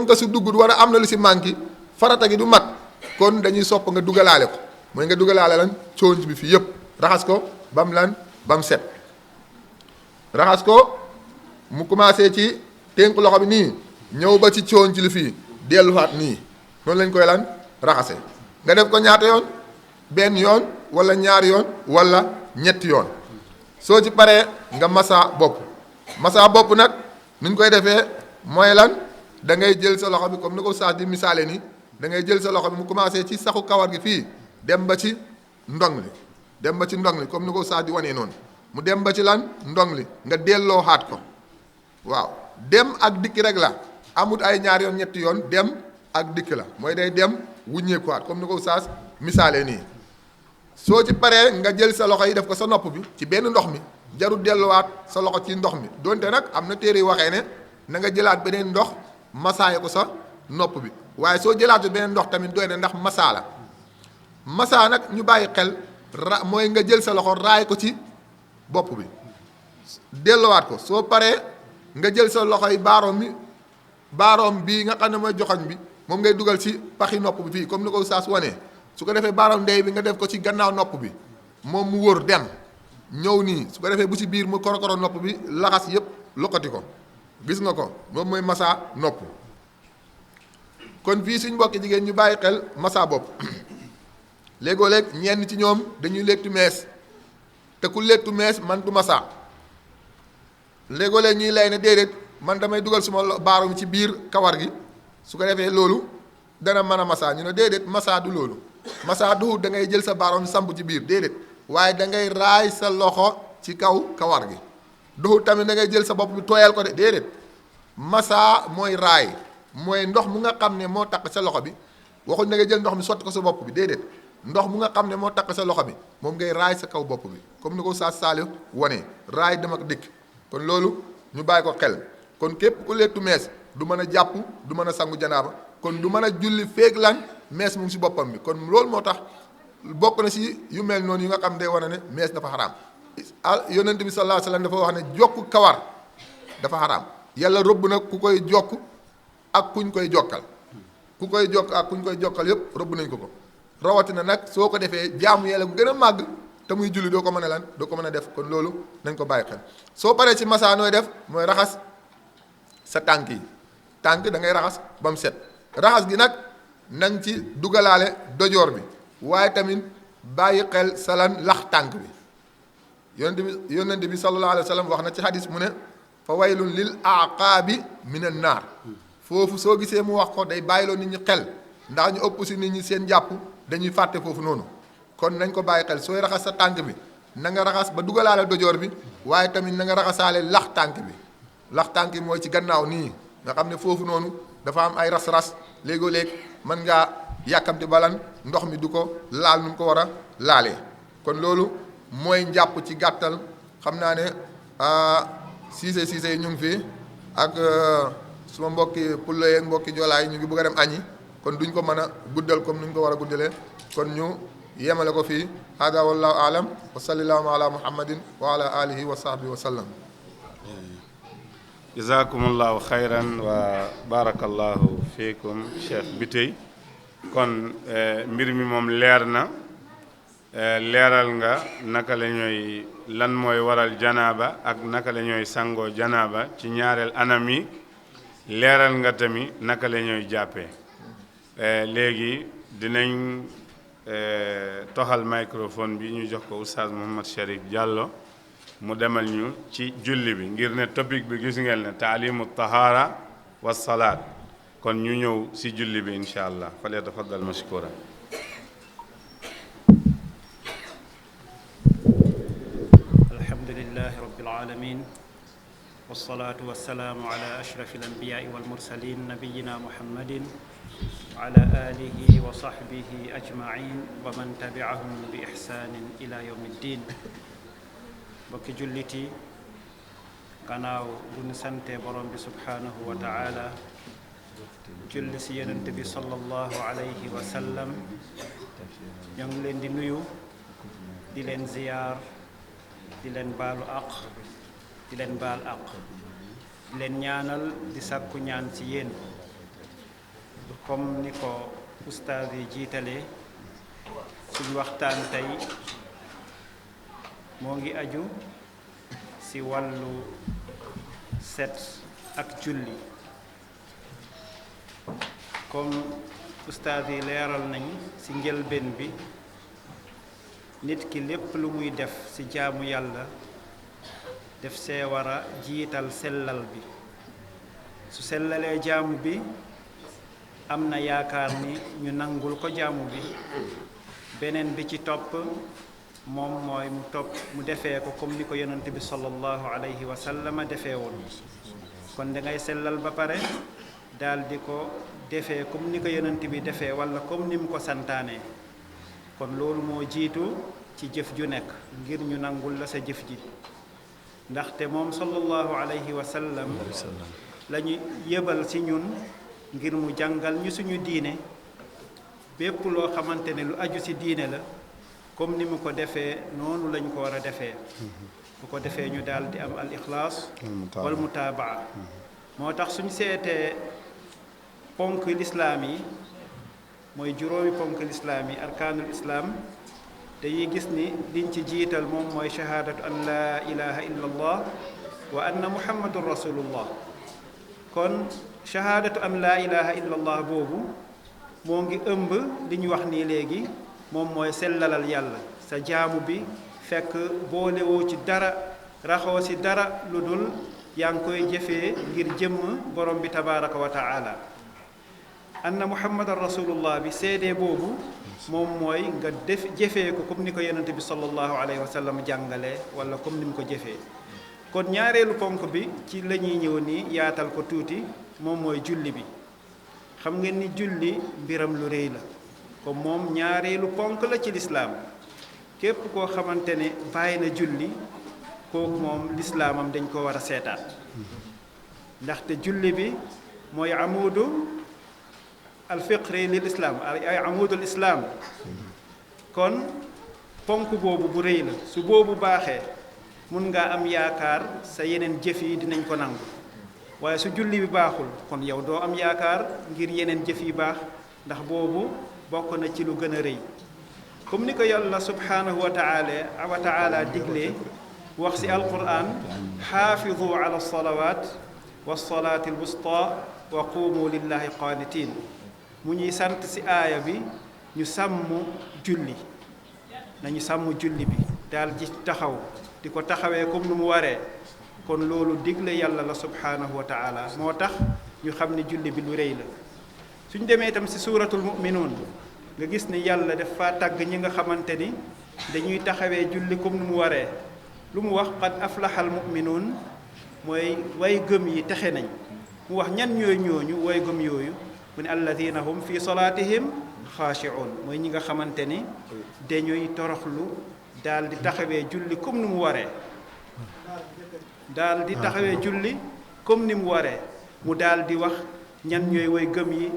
que su dugg war a am na lu si manqué farata gi du mat kon dañuy sopp nga dugalaale ko mooy nga dugalaale lan coxoñ bi fii yëpp raxas ko ba mu set raxas ko mu commencé ci tënk loxo bi nii ñëw ba ci cooñ ci li fii delluwaat nii noonu lañ koy lan raxase nga def ko ñaata yoon benn yoon wala ñaari yoon wala ñetti yoon soo ci paree nga masa bopp nag ni ñu koy defee mooy lan da ngay jël sa loxo bi comme ni ko sax di misaale nii da ngay jël sa loxo bi mu commencé ci saxu kawar gi fii dem ba ci ndong li comme ni ko sax di wanee noonu mu dem ba ci lan ndong li nga delloo xaat ko waaw dem ak dikk rek la amut ay ñaari yoon ñetti yoon dem ak dikk la mooy day dem wuññeekuwaat comme ni ko saas misaale nii soo ci paree nga jël sa loxo yi def ko sa nopp bi ci benn ndox mi jarul delluwaat sa loxo ci ndox mi donte nag am na téere yu waxee ne na nga jëlaat beneen ndox masaaye ko sa nopp bi waaye soo jëlaatu beneen ndox tamit doy na ndax masaa la masaa nag ñu bàyyi xel mooy nga jël sa loxo raay ko ci bopp bi delluwaat ko soo paree nga jël sa loxo yi baaroom bii nga xam ne mooy joxoñ bi moom ngay dugal ci paxi nopp bi fii comme ni ko saas wanee su ko defee baaroom ndey bi nga def ko ci gannaaw nopp bi moom mu wër dem ñëw nii su ko defee bu ci biir mu korokoro nopp bi laxas yépp lokkati ko gis nga ko moom mooy massa nopp kon fii suñ mbokki jigéen ñu bàyyi xel massa bopp léegoo-léeg ñenn ci ñoom dañuy léttu mees te ku léttu mees man du massa léegoo-léeg ñuy lay ne déedéet man damay dugal suma baaroom ci biir kawar gi su ko defee loolu dana mën a massa ñu ne déedéet massa du loolu massa du da ngay jël sa baaroom samp ci biir déedéet waaye da ngay raay sa loxo ci kaw kawar gi duxul tamit da ngay jël sa bopp bi tooyal ko de déedéet massa mooy raay mooy ndox mu nga xam ne moo taq sa loxo bi waxuñ da ngay jël ndox mi sotti ko sa bopp bi déedéet ndox mu nga xam ne moo taq sa loxo bi moom ngay raay sa kaw bopp bi comme ni ko saa saali wane raay dem ak dikk kon loolu ñu bàyyi ko xel kon képp ku lettu mees du mën a jàpp du mën a sangu janaaba kon du mën a julli feeg lan mees mu ngi si boppam bi kon loolu moo tax bokk na si yu mel noonu yi nga xam day wane ne mees dafa xaraam yonent bi sallallahu alayhi wasallam dafa wax ne jokk kawar dafa xaraam yàlla rëbb nag ku koy jokk ak kuñ koy jokkal ku koy jokk ak kuñ koy jokkal yépp rëbb nañ ko rawatina nag soo ko defee jaamu yàlla bu gën a màgg te muy julli doo ko mën a lan doo ko mën a def kon loolu nañ ko bàyyi xel soo paree ci massa nooy def mooy raxas sa tànk yi tànk da ngay raxas ba mu set raxas gi nag nañ ci dugalaale dojoor bi waaye tamit bàyyi xel salan lax tànk bi yonent bi sallallahu alayhi wa sallam wax na ci hadis mu ne fa waylun lil aqaabi min an naar foofu soo gisee mu wax ko day bàyyiloo nit ñi xel ndax ñu ëpp si nit ñi seen jàpp dañuy fàtte foofu noonu kon nañ ko bàyyi xel sooy raxas sa tànk bi na nga raxas ba dugalaale dojoor bi waaye tamit na nga raxasaale lax tànk bi lax tànk bi mooy ci gannaaw nii nga xam ne foofu noonu dafa am ay ras-ras léegoo-léeg mën ngaa yàkkamti balan ndox mi du ko laal nu mu ko war a laalee kon loolu mooy njàpp ci gàttal xam naa ne siise yi ñu ngi fi ak suma mbokki pullo yeeg mbokki joolaay ñu ngi bëgg a dem añi kon duñ ko mën a guddal comme nuñ ko war a guddalee kon ñu yemale ko fii hada wallahu alam wa sallallahu ala muhammadin wa ala alihi wa sahbihi wa sallam jazakumullahu xayran wa barakallahu fiikum cheikh bi tey kon mbir mi moom leer na leeral nga naka la ñooy lan mooy waral janaaba ak naka la ñooy sangoo janaaba ci ñaareel anam yi leeral nga tamit naka la ñooy jàppee léegi dinañ toxal microphone bi ñu jox ko oustaz Mouhamed Cherif Diallo mu demal ñu ci julli bi ngir ne topic bi gis ngeen ne taalimu tahara wa salaat kon ñu ñëw si julli bi incha allah fal yatafaddal mashkura alhamdulillahi rabbil alamin wassalatu wassalamu ala ashrafil anbiya'i wal mursalin nabiyyina muhammadin وعلى آله وصحبه أجمعين ومن تبعهم بإحسان إلى يوم الدين bokki julliti gannaaw bu ñu sante borom bi subhanahu wa ta'ala julli si yonent bi sallallahu alayhi wa sallam ñoo ngi leen di nuyu di leen ziyaar di leen baalu aq di leen baal aq di leen ñaanal di sàkku ñaan ci yéen comme ni ko ustaas yi jiitale suñu waxtaan tey moo ngi aju ci wàllu set ak julli comme ustaas yi leeral nañ ci njëlbeen bi nit ki lépp lu muy def ci jaamu yàlla def see war a jiital sellal bi su sellalee jaamu bi am na yaakaar ni ñu nangul ko jaamu bi beneen bi ci topp moom mooy mu defee ko comme ni ko yonent bi sallallahu alayhi wa sallam defee woon kon da ngay sellal ba pare daal di ko defee comme ni ko yonent bi defee walla comme ni mu ko santaane kon loolu moo jiitu ci jëf ju nekk ngir ñu nangul la sa jëf ji ndaxte moom sallallahu alayhi wa sallam la ñu yëbal ci ñun ngir mu jàngal ñu suñu diine bépp loo xamante ne lu aju ci diine la comme ni mu ko defee noonu lañ ko war a defee bu ko defee ñu daal di am al ixlaas wal mutaabaa moo tax suñ seetee ponk lislaam yi mooy juróomi ponk lislaam yi arkaanul islaam dañuy gis ni liñ ci jiital moom mooy shahaadatu an laa ilaha illa allah wa anna muhammadun rasulullah kon shahaadatu an laa ilaha illa allah boobu moo ngi ëmb li ñu wax nii léegi moom mooy sellalal yàlla sa jaamu bi fekk boolewoo ci dara raxoo ci dara lu dul yaa ngi koy jëfee ngir jëmm borom bi tabaraka wa taala anna muhammadan rasulullah bi seede boobu moom mooy nga def jëfee ko comme ni ko yonent bi sallallahu alayhi wa sallam jàngalee wala comme ni mu ko jëfee kon ñaareelu ponk bi ci la ñuy ñëw nii yaatal ko tuuti moom mooy julli bi xam ngeen ni julli mbiram lu rëy la comme moom ñaareelu ponk la ci lislaam képp koo xamante ne bàyyi na julli kooku moom lislaamam dañ ko war a seetaat ndaxte julli bi mooy amudu alfiqri lil islaam ay amudul islaam kon ponk boobu bu rëy la su boobu baaxee mun ngaa am yaakaar sa yeneen jëf yi dinañ ko nangu waaye su julli bi baaxul kon yow doo am yaakaar ngir yeneen jëf yi baax ndax boobu bokk na ci lu gën a rëy comme ni ko yàlla subhanahu wa taala diglee wax ci alquran xaafidu ala alsalawat walsalati alwusta wa qumu lillahi qaanitin mu ñuy sant ci aaya bi ñu sàmm julli nañu sàmm julli bi daal ji taxaw di ko taxawee comme nu mu waree kon loolu digle yàlla la subhanahu wa taala moo tax ñu xam ne julli bi lu rëy la suñ demee itam ci suuratul muminuun nga gis ni yàlla dafa tàgg ñi nga xamante ni dañuy taxawee julli comme nu mu waree lu mu wax qad aflaxal muminuun mooy way gëm yi texe nañ mu wax ñan ñooy ñooñu way gëm yooyu mu ne alladina hum fi salaatihim xaashi'un mooy ñi nga xamante ni dañuy toroxlu daal di taxawee julli comme ni mu waree daal di taxawee julli comme ni mu waree mu daal di wax ñan ñooy way gëm yi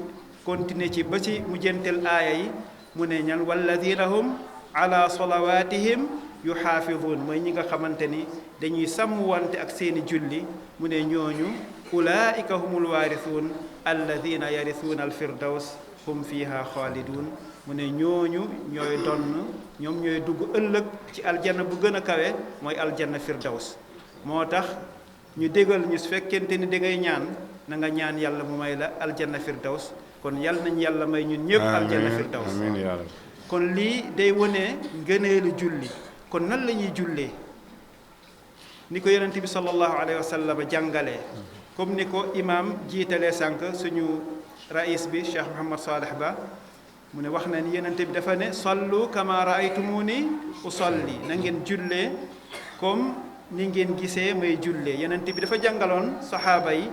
continuer ci ba ci mu jëntel aaya yi mu ne ñan walladina hum ala salawatihim yuxaafiduun mooy ñi nga xamante ni dañuy sàmm wante ak seeni julli mu ne ñooñu ulaika humul waarisuun alladina yarisuuna alfirdaws hum fiha xaalidun mu ne ñooñu ñooy donn ñoom ñooy dugg ëllëg ci aljanna bu gën a kawe mooy aljanna firdaws moo tax ñu dégal ñu su fekkente ni da ngay ñaan na nga ñaan yàlla mu may la aljanna firdaws kon yàlla nañ yàlla may ñun ñëpp aljanna firdaws kon lii day wone ngëneelu julli kon nan la ñuy jullee ni ko yonent bi sallallahu alayhi wa sallam jàngalee comme ni ko imaam jiitalee sànq suñu rais bi Cheikh Mouhamad Saleh Ba mu ne wax na ni yonent bi dafa ne sallu kama raaytumuni usalli na ngeen jullee comme ni ngeen gisee may jullee yonent bi dafa jàngaloon saxaaba yi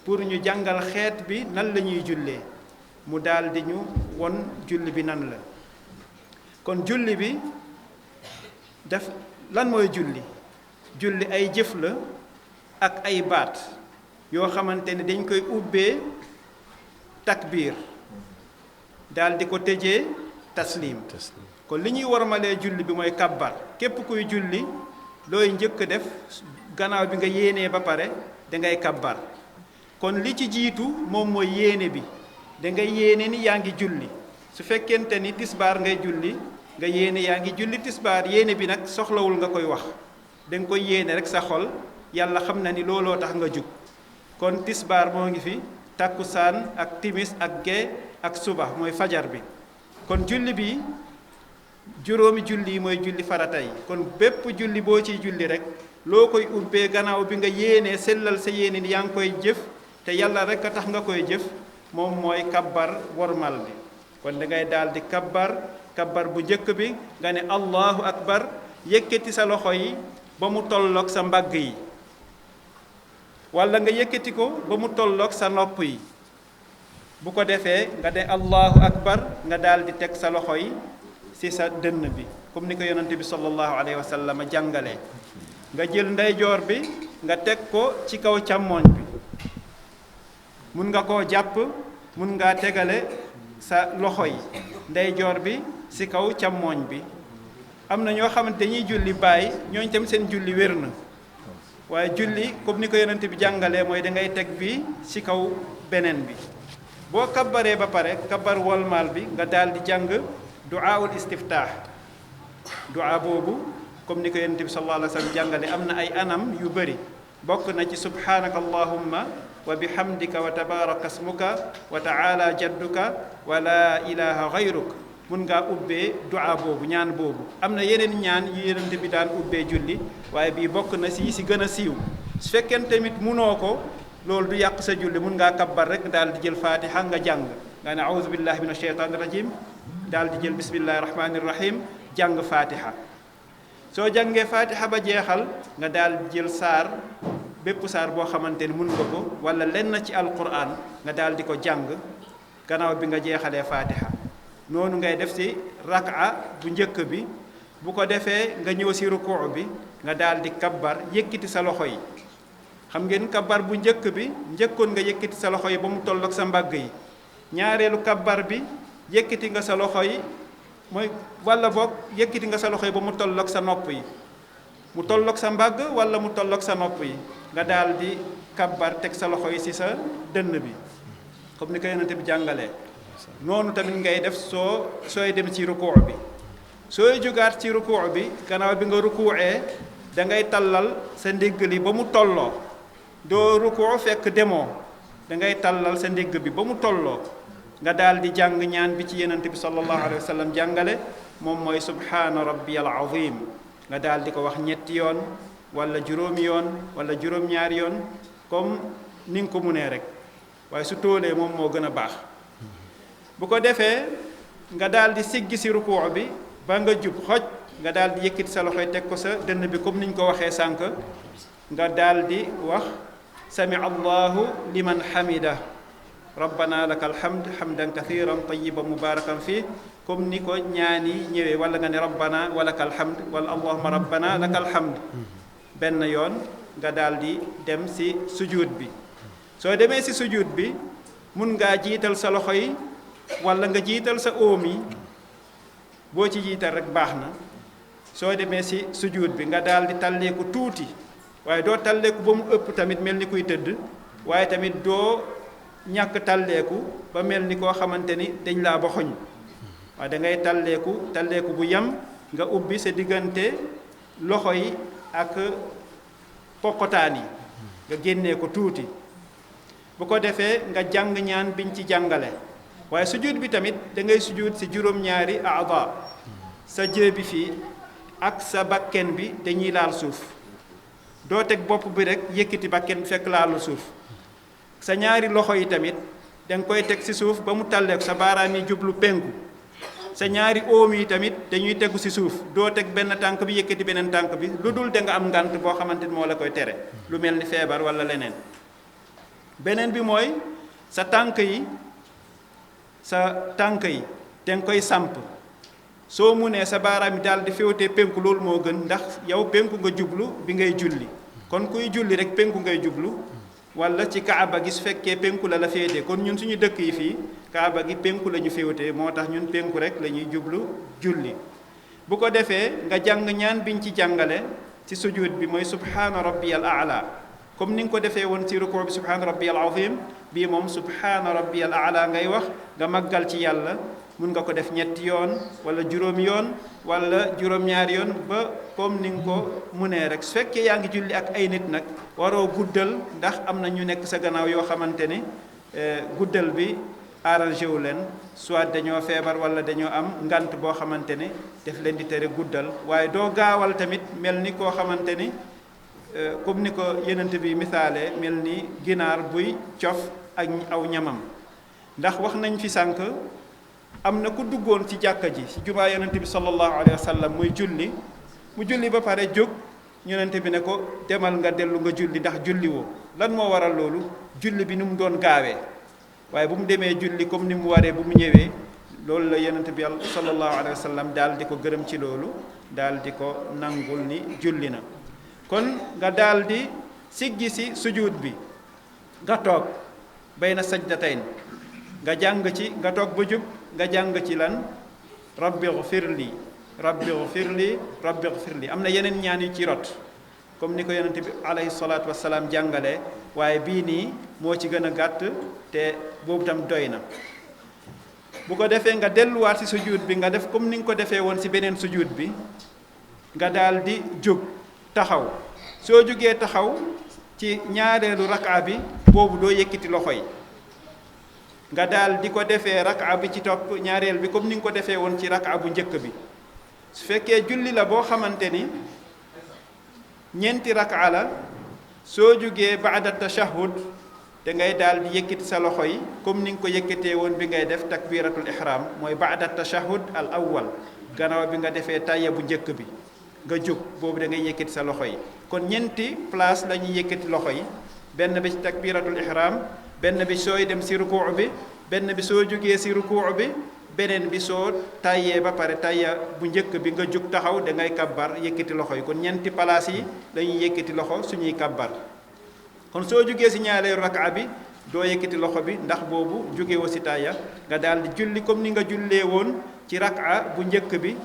pour ñu jàngal xeet bi nan la ñuy jullee mu daal di ñu won julli bi nan la kon julli bi def lan mooy julli julli ay jëf la ak ay baat yoo xamante ne dañ koy ubbee takbiir daal di ko tëjee taslim kon li ñuy warmalee julli bi mooy kabbar képp kuy julli looy njëkk def gannaaw bi nga yéenee ba pare dangay kabbar kon li ci jiitu moom mooy yéene bi dangay yéene ni yaa ngi julli su fekkente ni tisbaar ngay julli nga yéene yaa ngi julli tisbaar yéene bi nag soxlawul nga koy wax danga koy yéene rek sa xol yàlla xam na ni looloo tax nga jug kon tisbaar moo ngi fi takkusaan ak timis ak gee ak suba mooy fajar bi kon julli bi juróomi julli yi mooy julli farata yi kon bépp julli boo ciy julli rek loo koy ubbee gannaaw bi nga yéenee sellal sa yéene ni yaa ngi koy jëf te yàlla rek a tax nga koy jëf moom mooy kabbar wormal bi kon da ngay daal di kabbar bu njëkk bi nga ne allahu akbar yëkkati sa loxo yi ba mu tolloog sa mbagg yi walla nga yëkkati ko ba mu tolloog sa nopp yi bu ko defee nga ne allahu akbar nga daal di teg sa loxo yi ci sa dënn bi comme ni ko yonante bi sallallahu alayhi wa sallam jàngalee nga jël ndeyjoor bi nga teg ko ci kaw càmmooñ bi mun nga koo jàpp mun ngaa tegale sa loxo yi ndeyjoor bi ci kaw càmmooñ bi am na ñoo xamante dañuy julli bàyyi ñooñ tam seen julli wér na waaye julli comme ni ko yonante bi jàngalee mooy da ngay teg bi ci kaw beneen bi boo kabbaree ba pare kabbar wolmaal bi nga daal di jàng du'aul istiftaax du'a boobu comme ni ko yonent bi sallallahu alayhi wa sallam jàngale am na ay anam yu bëri bokk na ci subhanaka allahumma wa bihamdika wa tabaraka smuka wa ta'ala jadduka wa la ilaha gayruk mun ngaa ubbee du'a boobu ñaan boobu am na yeneen ñaan yu yonent bi daan ubbee julli waaye bii bokk na si gën a siiw su fekkee tamit munoo ko loolu du yàq sa julli mun ngaa kabbar rek daal di jël fatiha nga jàng nga ne a'udhu billahi minash shaytanir rajim daal di jël bismillahi rahmanir rahim jàng fatiha soo jàngee fatiha ba jeexal nga daal di jël saar bépp saar boo xamante ni mun nga ko wala lenn ci alquran nga daal di ko jàng gannaaw bi nga jeexalee fatiha noonu ngay def ci rak'a bu njëkk bi bu ko defee nga ñëw ci rukuu bi nga daal di kabbar yëkkati sa loxo yi xam ngeen kabbar bu njëkk bi njëkkoon nga yëkkati sa loxo yi ba mu tolloog sa mbagg yi ñaareelu kabbar bi yëkkati nga sa loxo yi mooy walla boog yëkkati nga sa loxo yi ba mu tolloog sa nopp yi mu tolloog sa mbagg walla mu tolloog sa nopp yi nga daal di kabbar teg sa loxo yi ci sa dënn bi comme ni ko yonent bi jàngalee noonu tamit ngay def sooy dem ci rukuu bi sooy jógaat ci rukuu bi gannaaw bi nga rukuuee da ngay tallal sa ndigg li ba mu tolloo doo rukuu fekk demoo da ngay tallal sa ndigg bi ba mu tolloo nga daal di jàng ñaan bi ci yonent bi sallallahu alayhi wa sallam jàngale moom mooy subhaana rabbiyal azim nga daal di ko wax ñetti yoon wala juróomi yoon wala juróom-ñaari yoon comme ni nga ko munee rek waaye su tóolee moom moo gën a baax bu ko defee nga daal di siggi si rukuu bi ba nga jub xoj nga daal di yëkkati sa loxoy teg ko sa dënn bi comme niñ ko waxee sànq nga daal di wax sami allahu liman hamida rabbana laka alhamd hamdan kathiran tayyiban mubarakan fii comme ni ko ñaani ñëwee wala nga ne rabbana walaka alhamd wala allahumma rabbana laka alhamd benn yoon nga daal di dem si sujud bi soo demee si sujud bi mun ngaa jiital sa loxo yi wala nga jiital sa óom yi boo ci jiital rek baax na soo demee si sujud bi nga daal di talleeku tuuti waaye doo talleeku ba mu ëpp tamit mel ni kuy tëdd waaye tamit doo ñàkk talleeku ba mel ni koo xamante ni dañ laa ba xoñ waaye da ngay talleeku bu yam nga ubbi sa diggante loxo yi ak poqotaan yi nga génnee ko tuuti bu ko defee nga jàng ñaan biñ ci jàngale waaye sujud bi tamit da ngay sujud si juróom-ñaari aada sa jë bi fii ak sa bakken bi dañuy laal suuf doo teg bopp bi rek yëkkati bakken bi fekk laalu suuf sa ñaari loxo yi tamit da nga koy teg si suuf ba mu talleeku sa baaraam yi jublu penku sa ñaari óom yi tamit dañuy tegu si suuf doo teg benn tànk bi yëkkati beneen tànk bi lu dul da nga am ngant boo xamante ni moo la koy tere lu mel ni feebar wala leneen beneen bi mooy sa tànk yi da nga koy samp soo munee sa baaraam yi daal di féewtee penku loolu moo gën ndax yow penku nga jublu bi ngay julli kon kuy julli rek penku ngay jublu wala ci kaaba gi su fekkee penku la féetee kon ñun suñu dëkk yi fii kaaba gi penku la ñu féewtee moo tax ñun penku rek la ñuy jublu julli bu ko defee nga jàng ñaan biñ ci jàngale ci sujud bi mooy subhaana rabbiyal a'la comme ni nga ko defee woon ci rukuu bi subhaana rabbiyal azim bii moom subhaana rabbiyal a'la ngay wax nga màggal ci yàlla mun nga ko def ñetti yoon wala juróomi yoon wala juróom-ñaari yoon ba comme ni nga ko munee rek su fekkee yaa ngi julli ak ay nit nag waroo guddal ndax am na ñu nekk sa gannaaw yoo xamante ni guddal bi arrangé wu leen soit dañoo feebar wala dañoo am ngant boo xamante ni def leen di tere guddal waaye doo gaawal tamit mel ni koo xamante ni comme ni ko yenent bi misaale mel ni ginaar buy cof ak aw ñamam ndax wax nañ fi sànq am na ku duggoon ci jàkka ji ci jumaa yonent bi sallallahu alayhi wa sallam muy julli mu julli ba pare jóg yonent bi ne ko demal nga dellu nga julli ndax julli woo lan moo waral loolu julli bi ni mu doon gaawee waaye bu mu demee julli comme ni mu waree bu mu ñëwee loolu la yonent bi sallallahu alayhi wa sallam daal di ko gërëm ci loolu daal di ko nangul ni julli na kon nga daal di siggi si sujud bi nga toog bayna sajdatayn nga jàng ci nga toog ba jub nga jàng ci lan rabbi ghfirli rabbi ghfirli rabbi ghfirli am na yeneen ñaan yu ci rot comme ni ko yonent bi alayhi salaatu wassalaam jàngalee waaye bii nii moo ci gën a gàtt te boobu tam doy na bu ko defee nga delluwaat ci sujud bi nga def comme ni nga ko defee woon ci beneen sujud bi nga daal di jóg taxaw soo jógee taxaw ci ñaareelu rak'a bi boobu doo yëkkati loxo yi nga daal di ko defee rak'a bi ci topp ñaareel bi comme ni nga ko defee woon ci rak'a bu njëkk bi su fekkee julli la boo xamante ni ñeenti rak'a la soo jógee ba'da tashahhud da ngay daal di yëkkati sa loxo yi comme ni nga ko yëkkatee woon bi ngay def takbiratul ihram mooy ba'da tashahhud al awwal gannaaw bi nga defee tayya bu njëkk bi nga jóg boobu da ngay yëkkati sa loxo yi kon ñeenti place la ñuy yëkkati loxo yi benn bi ci takbiratul ihram benn bi sooy dem si rukuu bi benn bi soo jógee si rukuu bi beneen bi soo tayyee ba pare tayya bu njëkk bi nga jóg taxaw da ngay kabbar yëkkati loxo yi kon ñeenti place yi la ñuy yëkkati loxo suñuy kabbar kon soo jógee si ñaareelu rak'a bi doo yëkkati loxo bi ndax boobu jógewoo si tayya nga daal di julli comme ni nga jullee woon ci rak'a bu njëkk bi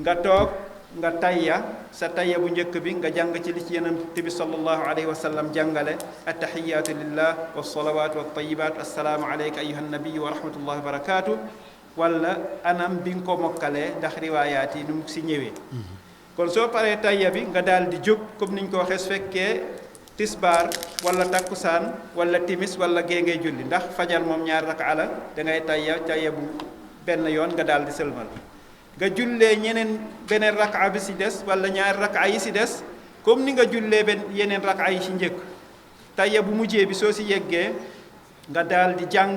nga toog nga tayya sa tayya bu njëkk bi nga jàng ci li ci yonent bi sallallahu alayhi wa sallam jàngale attahiyatu lillah wassalawatu wattayibat assalaamu alayka ayuha nabiyu wa rahmatullahi wa barakatuh wala anam bi nga ko mokkalee ndax riwaayaat yi nu mu si ñëwee kon soo paree tayya bi nga daal di jóg comme niñ ko waxee su fekkee tisbaar wala takkusaan wala timis wala gee ngay julli ndax fajar moom ñaar rak'a la da ngay tayya bu benn yoon nga daal di sëlmal nga jullee beneen rak'a bi si des wala ñaari rak'a yi si des comme ni nga jullee yeneen rak'a yi si njëkk tayya bu mujjee bi soo si yeggee nga daal di jàng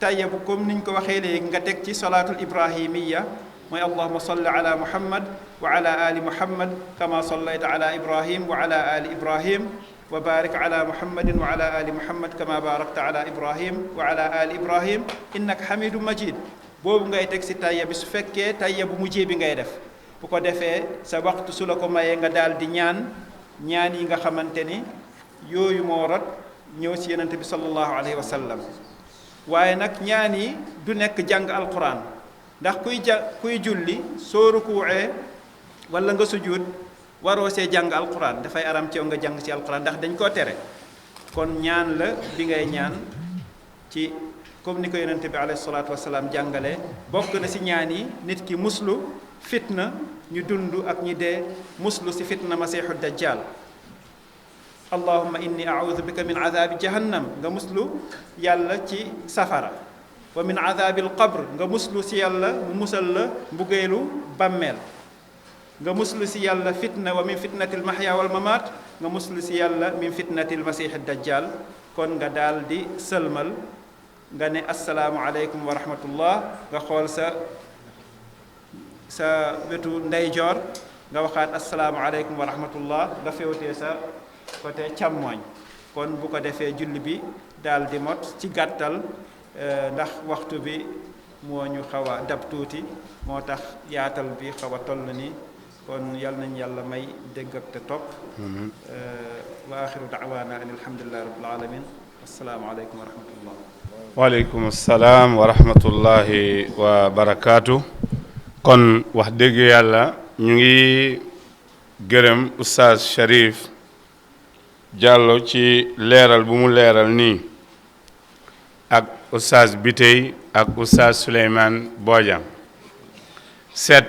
tayya bu comme niñ ko waxee léegi nga teg ci salaatul ibrahimiya mooy allahuma salli ala muhammad wa ala ali muhammad kama sallayta ala ibrahim wa ala ali ibrahim wa barik ala muhammadin wa ala ali muhammad kama barakta ala ibrahim wa ala ali ibrahim innaka hamidum majid boobu ngay teg si tayya bi su fekkee tayya bu mujjee bi ngay def bu ko defee sa waxtu su la ko mayee nga daal di ñaan yi nga xamante ni yooyu moo rot ñëw si yonent bi sallallahu alayhi wa sallam waaye nag ñaan yi du nekk jàng alquran ndax kuy julli soo rukuucee wala nga sujud waroo see jàng alquran dafay aram ci yow nga jàng ci alquran ndax dañ koo tere kon ñaan la bi ngay ñaan ci comme ni ko yonente bi alayhi salaatu wasalaam jàngale bokk na si ñaan yi nit ki muslu fitna ñu dund ak ñi dee muslu si fitna masiixu dajjal allahumma inni a'udhu bika min adhabi jahannam nga muslu yàlla ci safara wa min adhabil qabr nga muslu si yàlla mu musal la mbugeelu bàmmeel nga muslu si yàlla fitna wa min fitnatil mahya wal mamat nga muslu si yàlla min fitnatil masiixi dajjal kon nga daal di sëlmal nga ne assalaamu aleykum wa rahmatullah nga xool sa wetu ndeyjoor nga waxaat assalaamu aleykum wa rahmatullah nga féewtee sa côté càmmooñ kon bu ko defee julli bi daal di mot ci gàttal ndax waxtu bi moo ñu xaw a dab tuuti moo tax yaatal bi xaw a toll ni kon yal nañ yàlla may dégg ak te topp wa axiru daawaana an alhamdulillahi rabbil alamin assalaamu aleykum wa rahmatullah waaleykum salaam wa rahmatullahi wa barakaatu. kon wax dëgg yàlla ñu ngi gërëm oustaz Cherif Diallo ci leeral bu mu leeral nii ak oustaz Bitey ak oustaz Souleymane Bojang. seet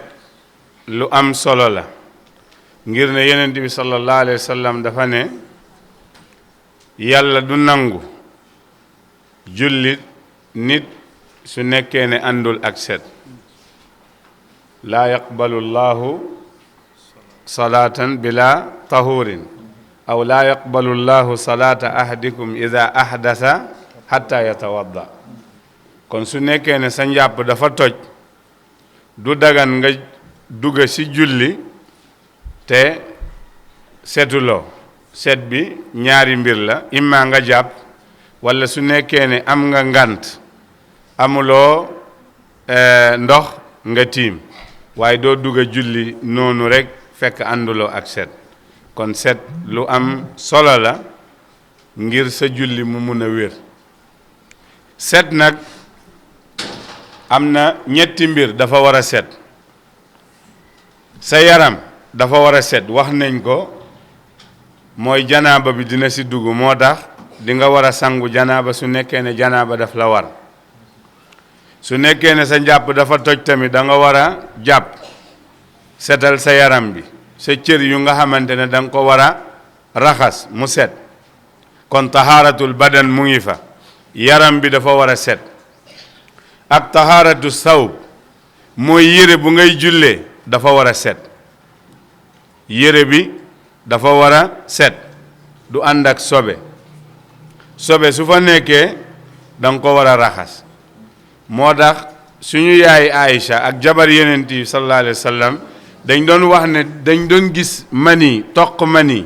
lu am solo la ngir ne yonent bi sallallahu alayhi wa sallam dafa ne yàlla du nangu jullit nit su nekkee ne àndul ak seet laa yaqbalu llahu salaatan bila tahurin aw laa yaqbalu llahu salaata ahadikum ida ahdasa hatta yatawadda. kon su nekkee ne sa njàpp dafa toj du dagan nga dugg ci julli te setuloo. set bi ñaari mbir la imma nga jàpp walla su nekkee ne am nga ngant amuloo ndox nga tiim waaye doo dugg a julli noonu rekk fekk ànduloo ak set. kon set lu am solo la ngir sa julli mu mun a wér. set nag am na ñetti mbir dafa war a set. sa yaram dafa war a set wax nañ ko mooy janaaba bi dina ci dugg moo tax di nga war a sangu janaaba su nekkee ne janaaba daf la war. su nekkee ne sa njàpp dafa toj tamit da nga war a jàpp setal sa yaram bi sa cër yu nga xamante ne da nga ko war a raxas mu set. kon tahaaratul badan mu ngi fa yaram bi dafa war a set. ak tahaaratu sawb mooy yére bu ngay jullee dafa war a set. yére bi dafa war a set du ànd ak sobe. sobe su fa nekkee da nga ko war a raxas. moo tax suñu yaay Aïcha ak jabar yonent bi sallallahu alayhi wa sallam dañ doon wax ne dañ doon gis mani toq mani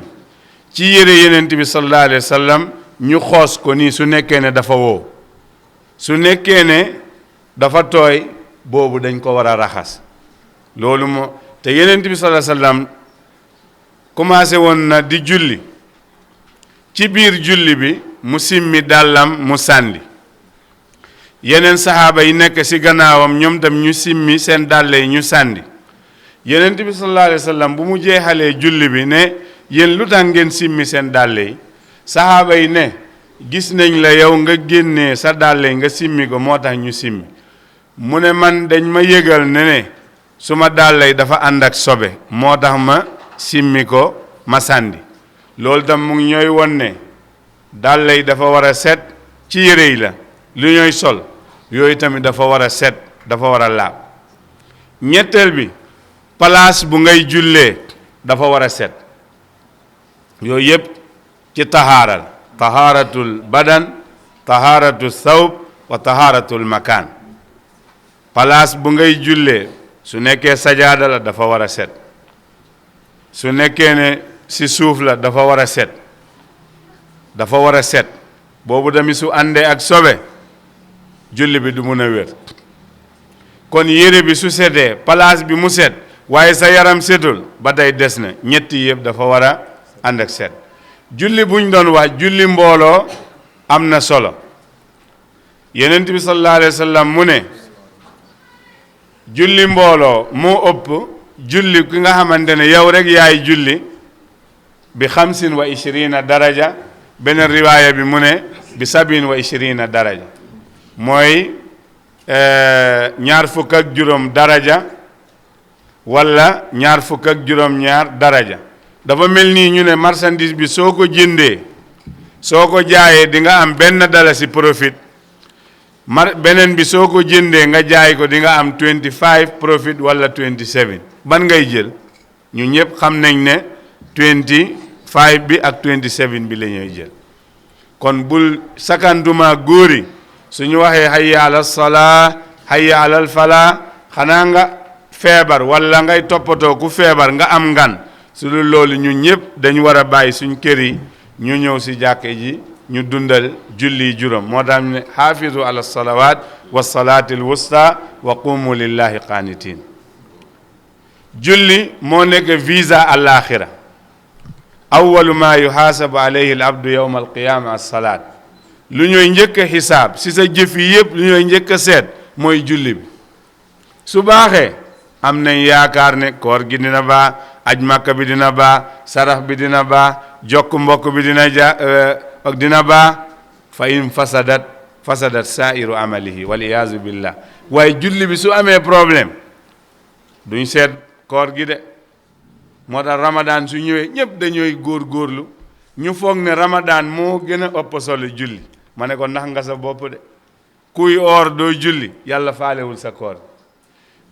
ci yére yonent bi sallallahu alayhi wa sallam ñu xoos ko nii su nekkee ne dafa wow. su nekkee ne dafa tooy boobu dañ ko war a raxas. loolu moo te yonent bi sallallahu alayhi wa sallam commencé woon na di julli ci biir julli bi mu simmi dàllam mu sàndi. yeneen saxaaba yi nekk ci gannaawam ñoom tam ñu simmi seen dàll yi ñu sàndi. yonent bi sallallahu alayhi wa sallam bu mu jeexalee julli bi ne yéen lu tax ngeen simmi seen dàll yi saxaaba yi ne gis nañ la yow nga génnee sa dàll yi nga simmi ko moo tax ñu simmi. mu ne man dañ ma yëgal ne suma dàll yi dafa ànd ak sobe moo tax ma simmi ko ma sàndi. loolu tam mu ngi ñooy won ne dàll yi dafa war a set ci yére yi la lu ñooy sol yooyu tamit dafa war a set dafa war a laab. ñetteel bi palaas bu ngay jullee dafa war a set. yooyu yëpp ci taxaaral tahaaratul badan tahaaratul thawb wa tahaaratul makaan. palaas bu ngay jullee su nekkee sajaada la dafa war a set. su nekkee ne ci suuf la dafa war a set dafa war a set. boobu tamit su àndee ak sobe julli bi du mun a wér. kon yére bi su setee palaas bi mu set waaye sa yaram setul ba tey des na ñetti yëpp dafa war a ànd ak set. julli buñ doon wax julli mbooloo am na solo. yonent bi sallallahu alayhi wa sallam mu ne julli mbooloo moo ëpp julli ki nga xamante ne yow rek yaay julli bi 25 daraja. beneen riwaaya bi mu ne bi 27 daraja mooy 25 daraja walla 25 daraja. dafa mel nii ñu ne marchandise bi soo ko jëndee soo ko jaayee di nga am benn dalasi profit. beneen bi soo ko jëndee nga jaay ko di nga am 25 profit walla 27. ban ngay jël ñu ñëpp xam nañ ne 25 bi ak 27 bi la ñuy jël. kon bul sakantuma góori suñu waxee hayya ala salaa hayya alal falaa xanaa nga feebar walla ngay toppatoo ku feebar nga am ngan su dul loolu ñu ñëpp dañu war a bàyyi suñ kër yi ñu ñëw ci jàkke ji ñu dundal julli juróom. moo tax ñu ne xaafizu ala salawaat wa salaatil wusta wa qumu lillahi qaanitiin. julli moo nekk visa àllaaxira. awwalu maa yuhaasabu alayhi al abdu yawma alqiyaama as-salaat. lu ñooy njëkk a xisaab ci sa jëf yi yëpp lu ñooy njëkk a seet mooy julli bi. su baaxee am nañ yaakaar ne koor gi dina baax aj makka bi dina baax sarax bi dina baax jokk mbokk bi dina baax fa in fasadat fasadat sairu amalihi wal iyaazu billah waaye julli bi su amee problème duñ seet koor gi de moo tax ramadan su ñëwee ñëpp dañooy góorgóorlu ñu foog ne ramadan moo gën a ëpp solo julli ma ne ko ndax nga sa bopp de kuy oor doo julli yàlla faalewul sa koor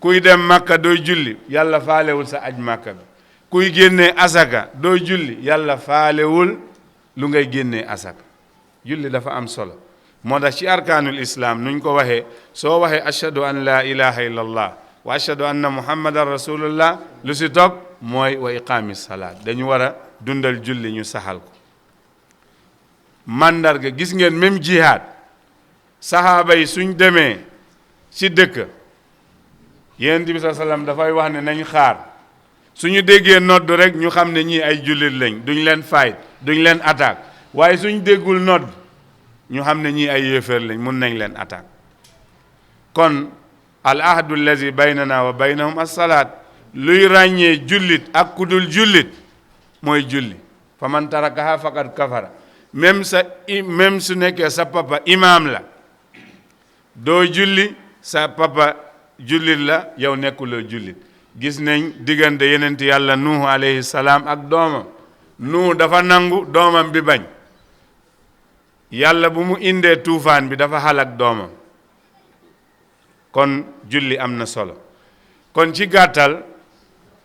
kuy dem makka doo julli yàlla faalewul sa aj makka bi kuy génnee asaka doo julli yàlla faalewul lu ngay génnee asaka julli dafa am solo moo tax ci arkaanul islam nuñ ko waxee soo waxee ashhadu an la ilaha illallah wa ashhadu anna muhammadan rasulullah lu si topp mooy wa iqaami salaat dañu war a dundal julli ñu saxal ko mandarga gis ngeen même jihaad sahaaba yi suñ demee ci dëkk yonent bi sallallahu alayhi wasallam dafay wax ne nañ xaar suñu déggee nodd rek ñu xam ne ñii ay jullit lañ duñ leen fight duñ leen attaque waaye suñ déggul nodd ñu xam ne ñii ay yéeféer lañ mun nañ leen attaque kon al ahdu allazi baynana wa baynahum as-salaat luy ràññee jullit ak kudul jullit mooy julli fa man tarakaha faqad kafara même su nekkee sa papa imaam la doo julli sa papa jullit la yow nekkuloo jullit gis nañ diggante yenent yàlla nuuhu alayhi salaam ak doomam nuuhu dafa nangu doomam bi bañ yàlla bu mu indee tuufaan bi dafa xalak doomam kon julli am na solo kon ci gàttal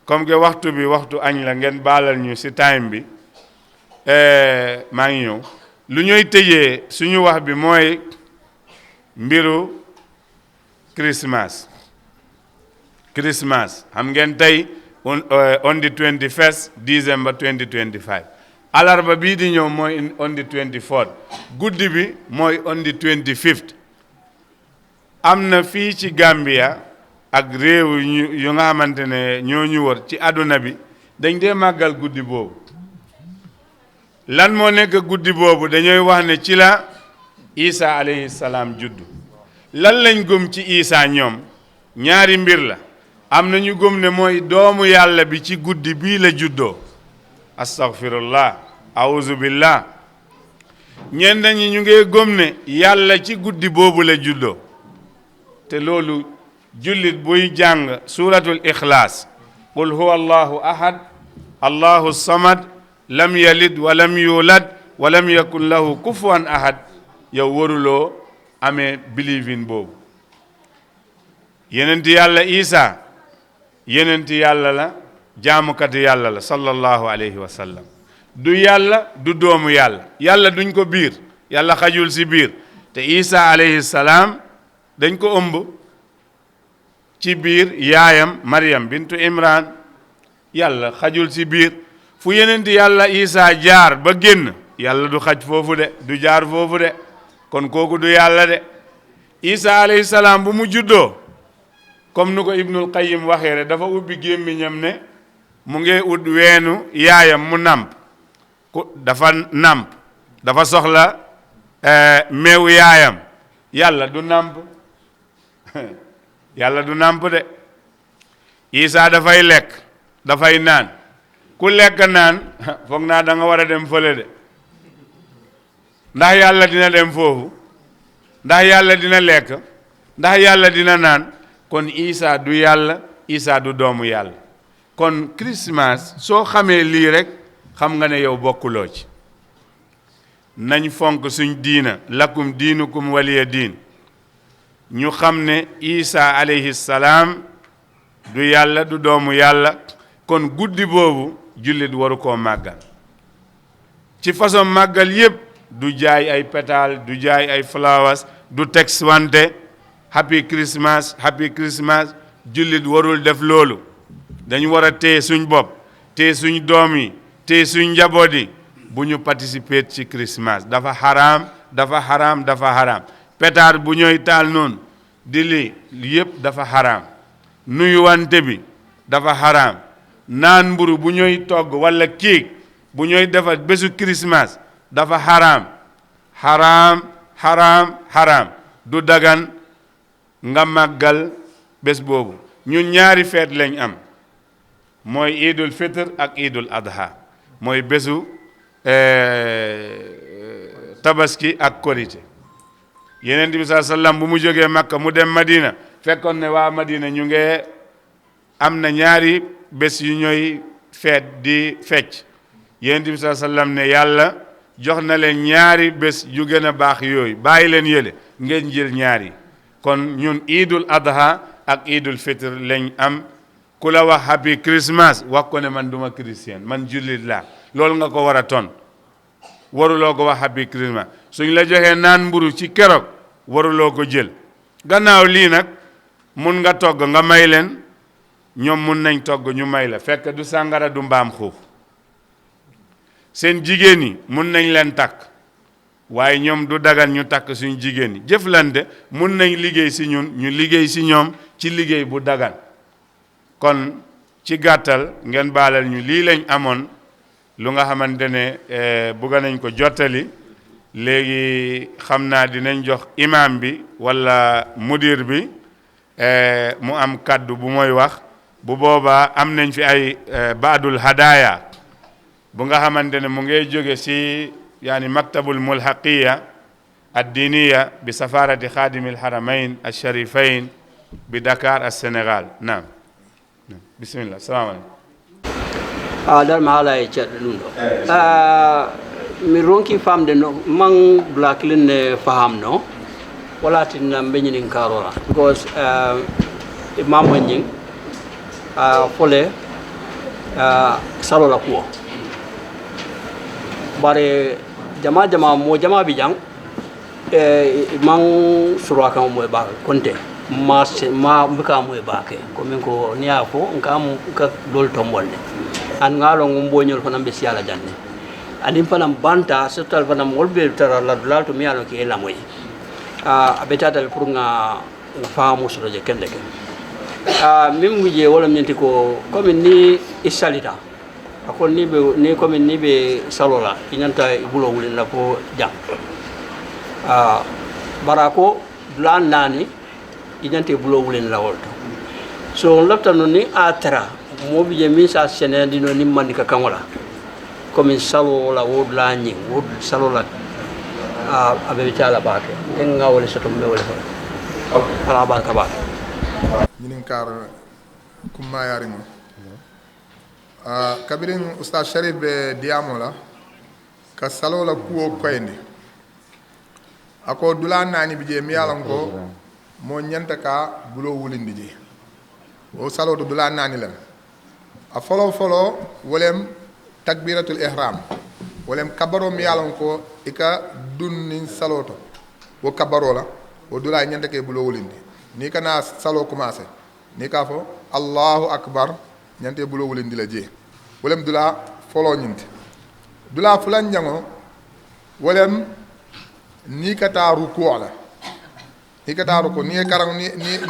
comme que waxtu bi waxtu añ la ngeen baalal ñu ci time bi maa ngi ñëw lu ñuy tëjee suñu wax bi mooy mbiru Christmas xam ngeen tey on the 21st December 2025 alarba bii di ñëw mooy on the 24th guddi bi mooy on the 25th am na fii ci Gambia ak réew yu nga xamante ne ñoo ñu wër ci àdduna bi dañ dee màggal guddi boobu lan moo nekk guddi boobu dañooy wax ne ci la Isa alayhi salaam juddu lan lañ gëm ci Isa ñoom ñaari mbir la am na ñu gëm ne mooy doomu yàlla bi ci guddi bii la juddoo astaghfirullah auzu billah ñenn ñi ñu ngi gëm ne yàlla ci guddi boobu la juddoo te loolu jullit buy jàng suratul ixlaas qul huwa allahu ahad allahu samad lam yalid walam yulad walam yakun lahu kufuwan ahad yow waruloo amee believing boobu yenenti yàlla isa yenenti yàlla la jaamukati yàlla la sallallahu alayhi wa sallam du yàlla du doomu yàlla yàlla duñ ko biir yàlla xajul si biir te isa alayhi salaam dañ ko ëmb ci biir yaayam Maryam bintu Imran yàlla xajul si biir fu yenenti yàlla isa jaar ba génn yàlla du xaj foofu de du jaar foofu de kon kooku du yàlla de isa alayhi salaam bu mu juddoo comme nu ko Ibnul Qayyim waxee rek dafa ubbi gémmiñam ne mu ngi ut weenu yaayam mu namp dafa namp dafa soxla meewu yaayam yàlla du namp yàlla du namp de isa dafay lekk dafay naan ku lekk naan foog naa da nga war a dem fële de ndax yàlla dina dem foofu ndax yàlla dina lekk ndax yàlla dina naan kon isa du yàlla isa du doomu yàlla kon Christmas soo xamee lii rek xam nga ne yow bokkuloo ci nañ fonk suñ diina lakum diinukum waliya diin ñu xam ne isa alayhi salaam du yàlla du doomu yàlla kon guddi boobu jullit waru koo màggal ci façon màggal yépp du jaay ay pétale du jaay ay flowers du tex wante happy Christmas jullit warul def loolu dañu war a téye suñ bopp téye suñ doom yi téye suñ njaboot yi bu ñu participer ci Christmas dafa xaraam pétard bu ñooy taal noonu di li yépp dafa xaraam nuyuwante bi dafa xaraam naan mburu bu ñooy togg walla kéek bu ñooy defar bésu Christmas dafa xaraam du dagan nga màggal bés boobu ñun ñaari feet lañ am mooy idul fitr ak idul adha mooy bésu tabaski ak korite yeneen bi saa sallam bu mu jógee Makka mu dem Madina fekkoon ne waa Madina ñu ngi am na ñaari bés yu ñooy feet di fecc yeneen bi saa sallam ne yàlla jox na leen ñaari bés yu gën a baax yooyu bàyyi leen yële ngeen jël ñaari kon ñun iidul adha ak iidul fitr lañ am ku la wax happy Christmas wax ko ne man duma chrétien man jullit laa loolu nga ko war a ton waruloo ko wax happy Christmas suñ la joxee naan mburu ci keroog waruloo ko jël gannaaw lii nag mun nga togg nga may leen ñoom mun nañ togg ñu may la fekk du sàngara du mbaam xuux seen jigéen yi mun nañ leen takk waaye ñoom du dagan ñu takk suñ jigéen yi jëflante mun nañ liggéey si ñun ñu liggéey si ñoom ci liggéey bu dagan kon ci gàttal ngeen baalal ñu lii lañ amoon lu nga xamante ne bugga nañ ko jottali léegi xam naa dinañ jox imam bi walla mudir bi mu am kaddu bu mooy wax bu boobaa am nañ fi ay baadul hadaya bu nga xamante ne mu ngay jóge si yaani maktabul mulhaqiya addiniya bi safarati xaadimil haramayn alsharifayn bi Dakar al Sénégal naam bismillah salaamaaleykum dal ma ala e ceɗɗo ɗum ɗo mi ronki famde no man blakilin ne fahamno wala tinna beñinin karora because imamo ñing fole salola kuwo bare jama mo jama bi jang man surwa kan mo ba konte ma mbika mo ba ke ko min ko niya fo ngam ka dol tombolne an ngalo ngum boñol fanam be siala janne anim fanam banta setal fanam wolbe tara la dulal to miyalo ke la moy abetata pour nga faamu so je kende ke mim wije wala nyenti ko comme ni isalita akon ni be ni comme ni be salola inanta bulo wulin la ko jam barako dulan nani inante bulo wulin la wolto so lafta non ni atra mobi je min sa senedi no ni man ka kangola comme salola wodla ni wod salola abe tala baake en ngawle soto me wala fa ala barka ba ñinin kar kuma yari mo kabirin ustaz Sharif be diamola ka salola kuwo koyndi ako dula nani bije mi yalan ko mo nyanta ka bulo wulindi je o salo do dula nani len a folo wolem takbiratul ihram wolem kabaro mi yalan ko ika dunnin saloto wo kabaro la o dula nyanta ke bulo wulindi ni kana salo commencé ni ka fo allahu akbar nyante bulo wulindi la je wolem dula folo nyinte dula fulan jango wolem ni kata ruku ala ni kata ruku ni karang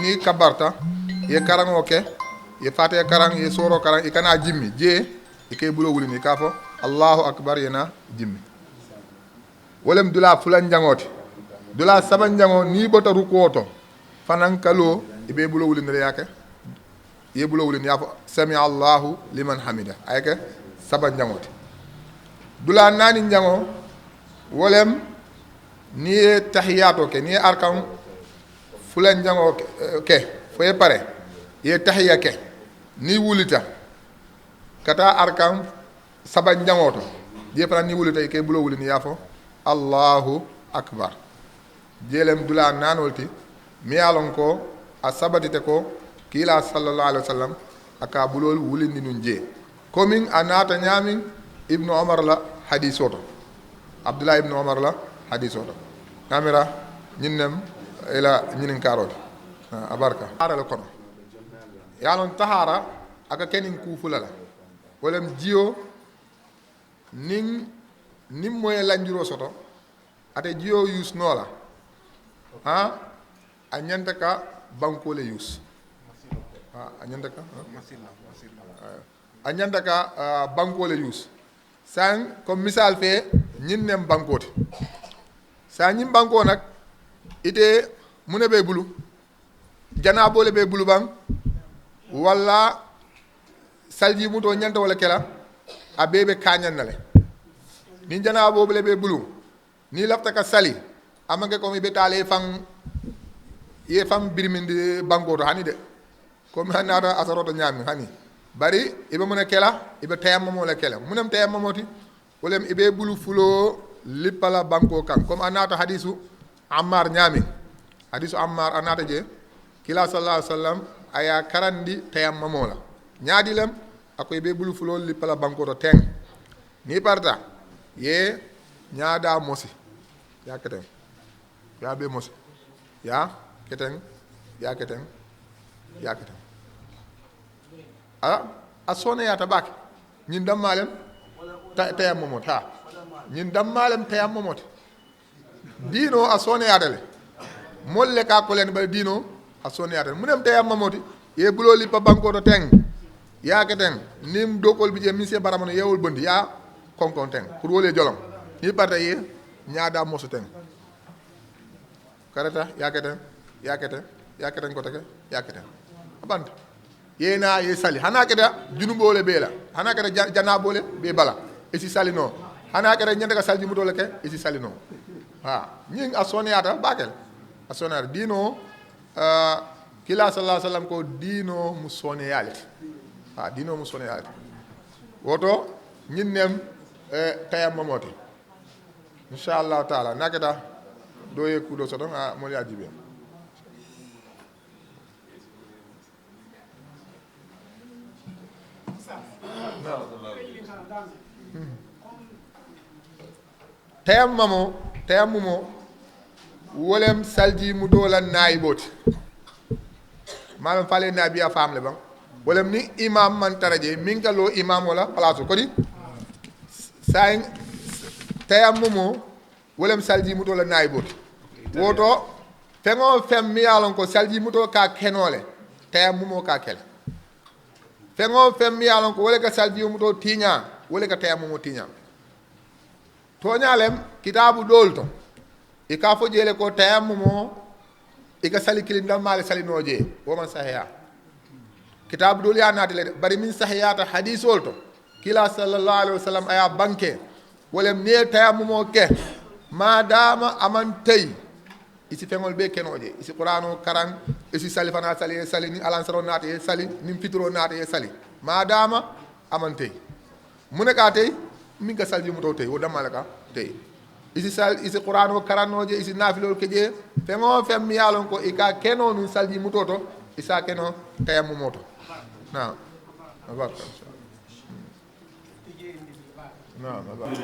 ni kabarta ye karang oke ye fate karang ye soro karang ikana jimmi je ike bulo wulindi ka fo allahu akbar yena jimmi wolem dula fulan jangote dula saban jango ni bota rukoto fanan kalo ibe bulo wulindi yake ye bulo wulindi ya fo sami allahu liman hamida ayke saban jangote dula nani jango wolem ni tahiyato ke ni arkan fulan jango ke foye pare ye tahiya ke ni wulita kata arkan saban jangoto je fana ni wulita ke bulo wulindi ya fo allahu akbar jelem dula nanolti mi yalon ko a sabatite ko kila sallallahu alaihi wasallam aka bulol wulindi nun je komin anata nyamin ibnu umar la hadisoto abdullah ibnu umar la hadisoto kamera ñinnem ila ñinin karol abarka ara kono yalon tahara aka kenin kufulala wolem jiyo nin moye lanjuro soto ate jiyo use nola a ñanta ka bankole use a ñanta ka bankole use san comme misal fe ñin nem bankote sa ñim banko nak ite mune be bulu jana bole be bulu bang wala salji muto ñanta wala kela a bebe kañan nale ni jana bobule be bulu ni lafta ka sali amage ko mi betale fang ye fam birmindi banko to hani de ko mi hanata asaroto nyami hani bari ibe mona kela ibe tayam mo la kela munem tayam moti wolem ibe bulu fulo lipala banko kan comme anata hadisu ammar nyami hadisu ammar anata je kila sallallahu alaihi wasallam aya karandi tayam mo la nyaadi lem ako ibe bulu fulo lipala banko to teng ni parta ye nyaada mosi ya keten ya be mosi ya keten ya keten ya keten a sone ya tabak ñin dammalem tayam momot ha ñin dammalem tayam momot dino a sone ya dale molle ka ko len ba dino a sone ya dale munem tayam momoti ye bulo li pa banko to teng ya keten nim dokol bi je mi se baramono yewul bondi ya konkon teng pour wolé jolom ni parta ye ñaada mosu teng karata ya keten ko teke ya keten aband yena ye sali hana keda junubole bela hana keda janabole be bala esi sali no hana keda nyanda ka salji mutole ke esi sali no ha ñing asoniata bakel asoniata dino kila sallallahu alaihi wasallam ko dino musone yale ha dino musone yale woto ñinnem tayam mamoti inshallah taala nakeda doye kudo soto mo ya jibe tayammumo wolem salji mu dola naiboti malam fale nabiya famle bang wolem ni imam man taraje mingalo imam wala place ko di say tayammumo wolem salji mu dola naiboti woto fengo fem mi yalon ko salji mu to ka kenole tayammumo ka kel fengo fem mi yalon ko wole ka salji mu to tinya wole ka tayammumo tinya toñalem kitabu dolto e ka fo jele ko tayammumo e ka sali kilin dal male sali noje wo man sahiya kitabu dol ya natale bari min sahiyata hadisol to kila sallallahu alaihi wasallam aya banke wolem ne tayammumo ke madama amantay isi fengol be kenoje isi qur'ano karan isi sali fana sali ni alansaro nati sali ni fitro nati sali madama amantay munaka tay min ka salji muto tay o damala ka tay isi qur'ano karanoje isi nafilol keje fengo fem mi yalon ko ika keno nun salji muto to isa keno tayammu moto na abaka na abaka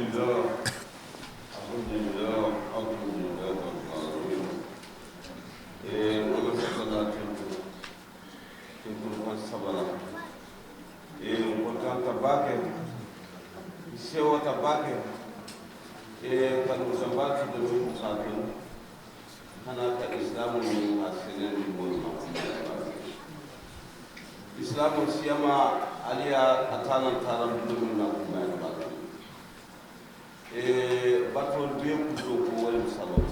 sewa tabake kan musambatu da mu kafin kana ka islamu ne asirin bolma islamu siyama aliya atanan taran dulun na kuma ya ba batol be ku ko wal salon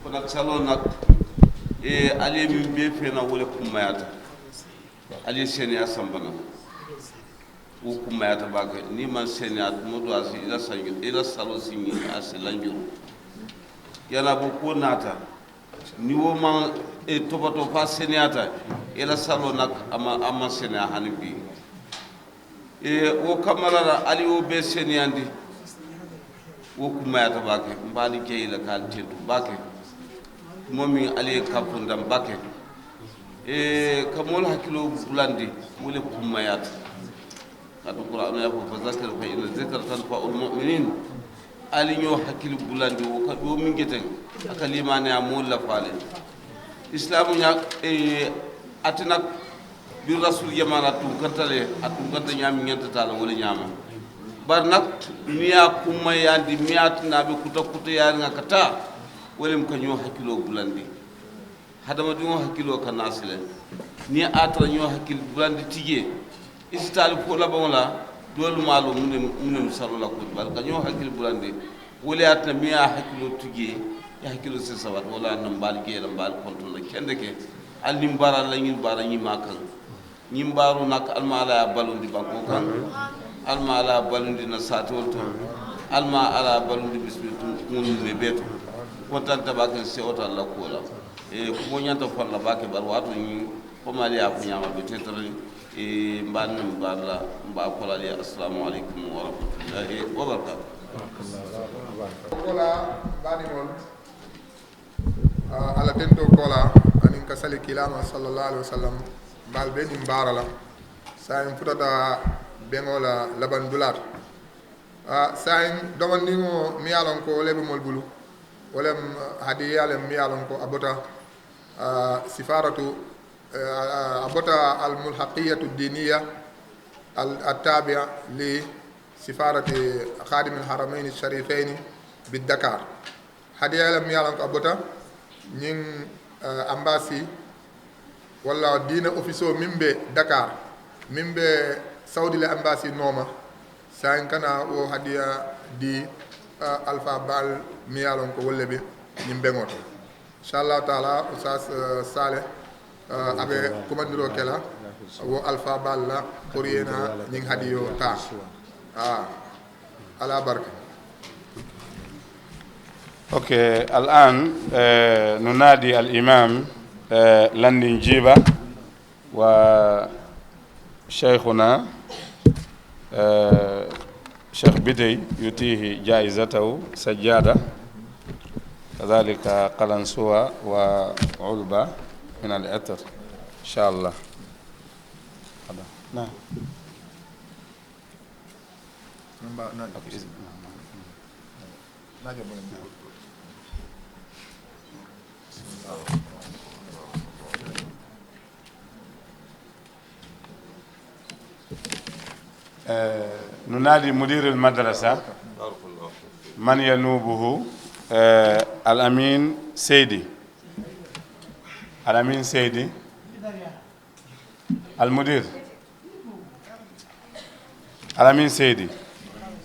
kuna salon na ali min be fe na wala kuma ya ta ali sene asambana kuma ya tabaka ni man seni at mudu asi ila salo singi asi lanjo yana bu ko nata ni wo man topato fa seni ata ila salo nak ama seni hanibi wo kamala ali wo be seni andi wo kuma ya tabaka mbali ke ila kal tentu bake momi ali kapundam bake kamol hakilo bulandi mole kuma ya القرآن يقول فذكر فإن الذكر تنفع المؤمنين ألينو حكيل بلاندي وكدو من جتن أكلمان يامول لفعل إسلام يا أتنا بالرسول يمانا تونكتله أتونكت يامين ينتطال ولا ياما برنك ميا كوما ياندي ميا تنابي كتا كتا يارنا كتا ولم كنيو حكيلو بلاندي هذا ما ديو حكيلو كناسله ني أترا نيو حكيل بلاندي تيجي istali ko la bawla dol malu munem salula ko bal kanyo hakil bulande wala atna miya hakilo tugi ya hakilo se sawat wala nam bal ge la bal konto la kende ke al nim bara la ngin bara nyi makan nyim baru nak al mala balundi banko kan al mala balundi na satol to al ma ala balundi bisbitu mun me beto kontanta bake se ota la kola e ko nyanta falla bake bar watu ni ko mali ya kunyama be tetri e mban mballa mba kola li assalamu alaikum wa rahmatullahi wa barakatuh kola bani mol ala tento kola anin kasali kilama sallallahu alaihi wasallam bal be dim barala sayin futata bengola laban dulat sayin domandingo mi yalon ko lebe mol bulu wolem hadiyalem mi yalon ko abota sifaratu abota al mulhaqiyatu diniya al atabia li sifarati khadim al haramain al sharifain bid Dakar hadiyalem mi yalon ko abota ñing ambassy walla dina officio mimbe Dakar mimbe saudi le ambassy noma sayin kana o hadiya di alpha bal mi yalon ko wolle be ñimbe ngoto inshallah taala oustaz Saleh abe komandiro kela wo alpha bal la pour yena ñing hadiyo ta ala barka اوكي الان ننادي الامام لندن جيبه وشيخنا شيخ بدي يتيه جائزته سجاده كذلك قلنسوة وعلبة من العطر إن شاء الله. نعم. ننادي مدير المدرسة من ينوبه الأمين سيدي الأمين سيدي المدير الأمين سيدي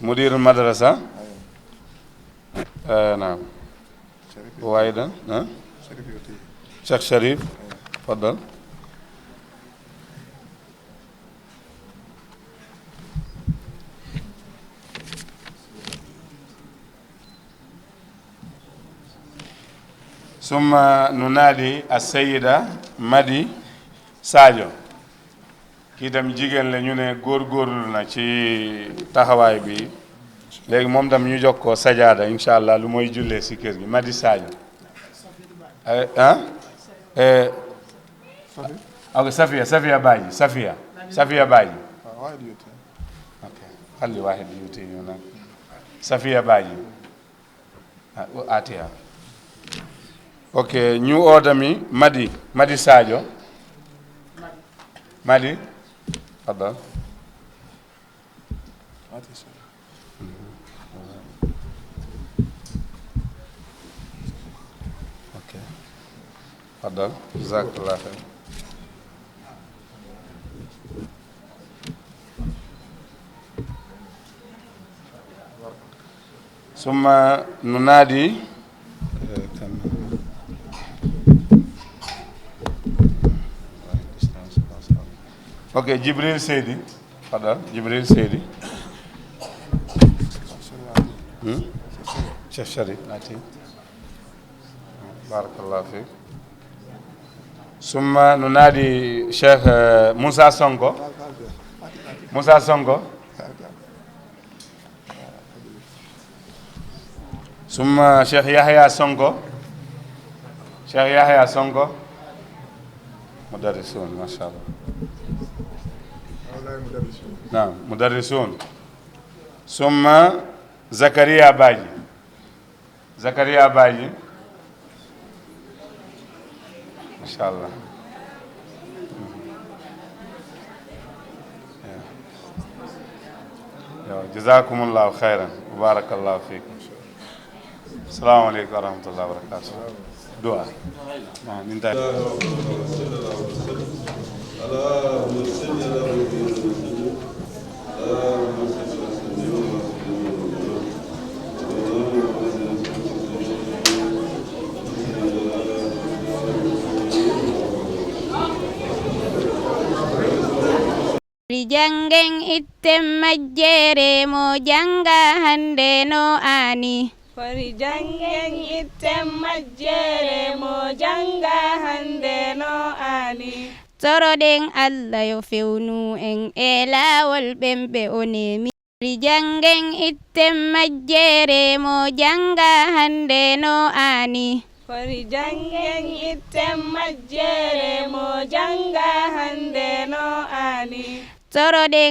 مدير المدرسة نعم وأيضا شيخ شريف تفضل. ثم ننادي السيدة مدي ساجو كيدم جيجن لا ñu ne góorgóorlu na ci taxawaay bi léegi moom tam ñu jox ko sajaada inshallah lu mooy jullee si kër gi Madi Sadio ok Safia Badji Safia Badji ok خلي واحد يوتي هناك Safia Badji atiya ok ñu oodami Madi Sadio Madi تفضل. اوكي تفضل جزاك الله خير. ثم ننادي اوكي جبريل سيدي تفضل جبريل سيدي شيخ شريف ناتي بارك الله فيك. ثم ننادي شيخ موسى سونغو ثم شيخ يحيى سونغو مدرسون ما شاء الله. نعم مدرسون. ثم زكريا باجي ما شاء الله. جزاكم الله خيرا وبارك الله فيكم. السلام عليكم ورحمة الله وبركاته. دعاء ننتهي. Rijangeng item majere mo jangga hande no ani kori jangen itten majjere mo janga hande no ani toroɗen Allah yo fewnu en e laawol ɓemɓe o nemi jangen itten majjere mo janga hande no ani kori jangen itten majjere mo janga hande no ani toroɗen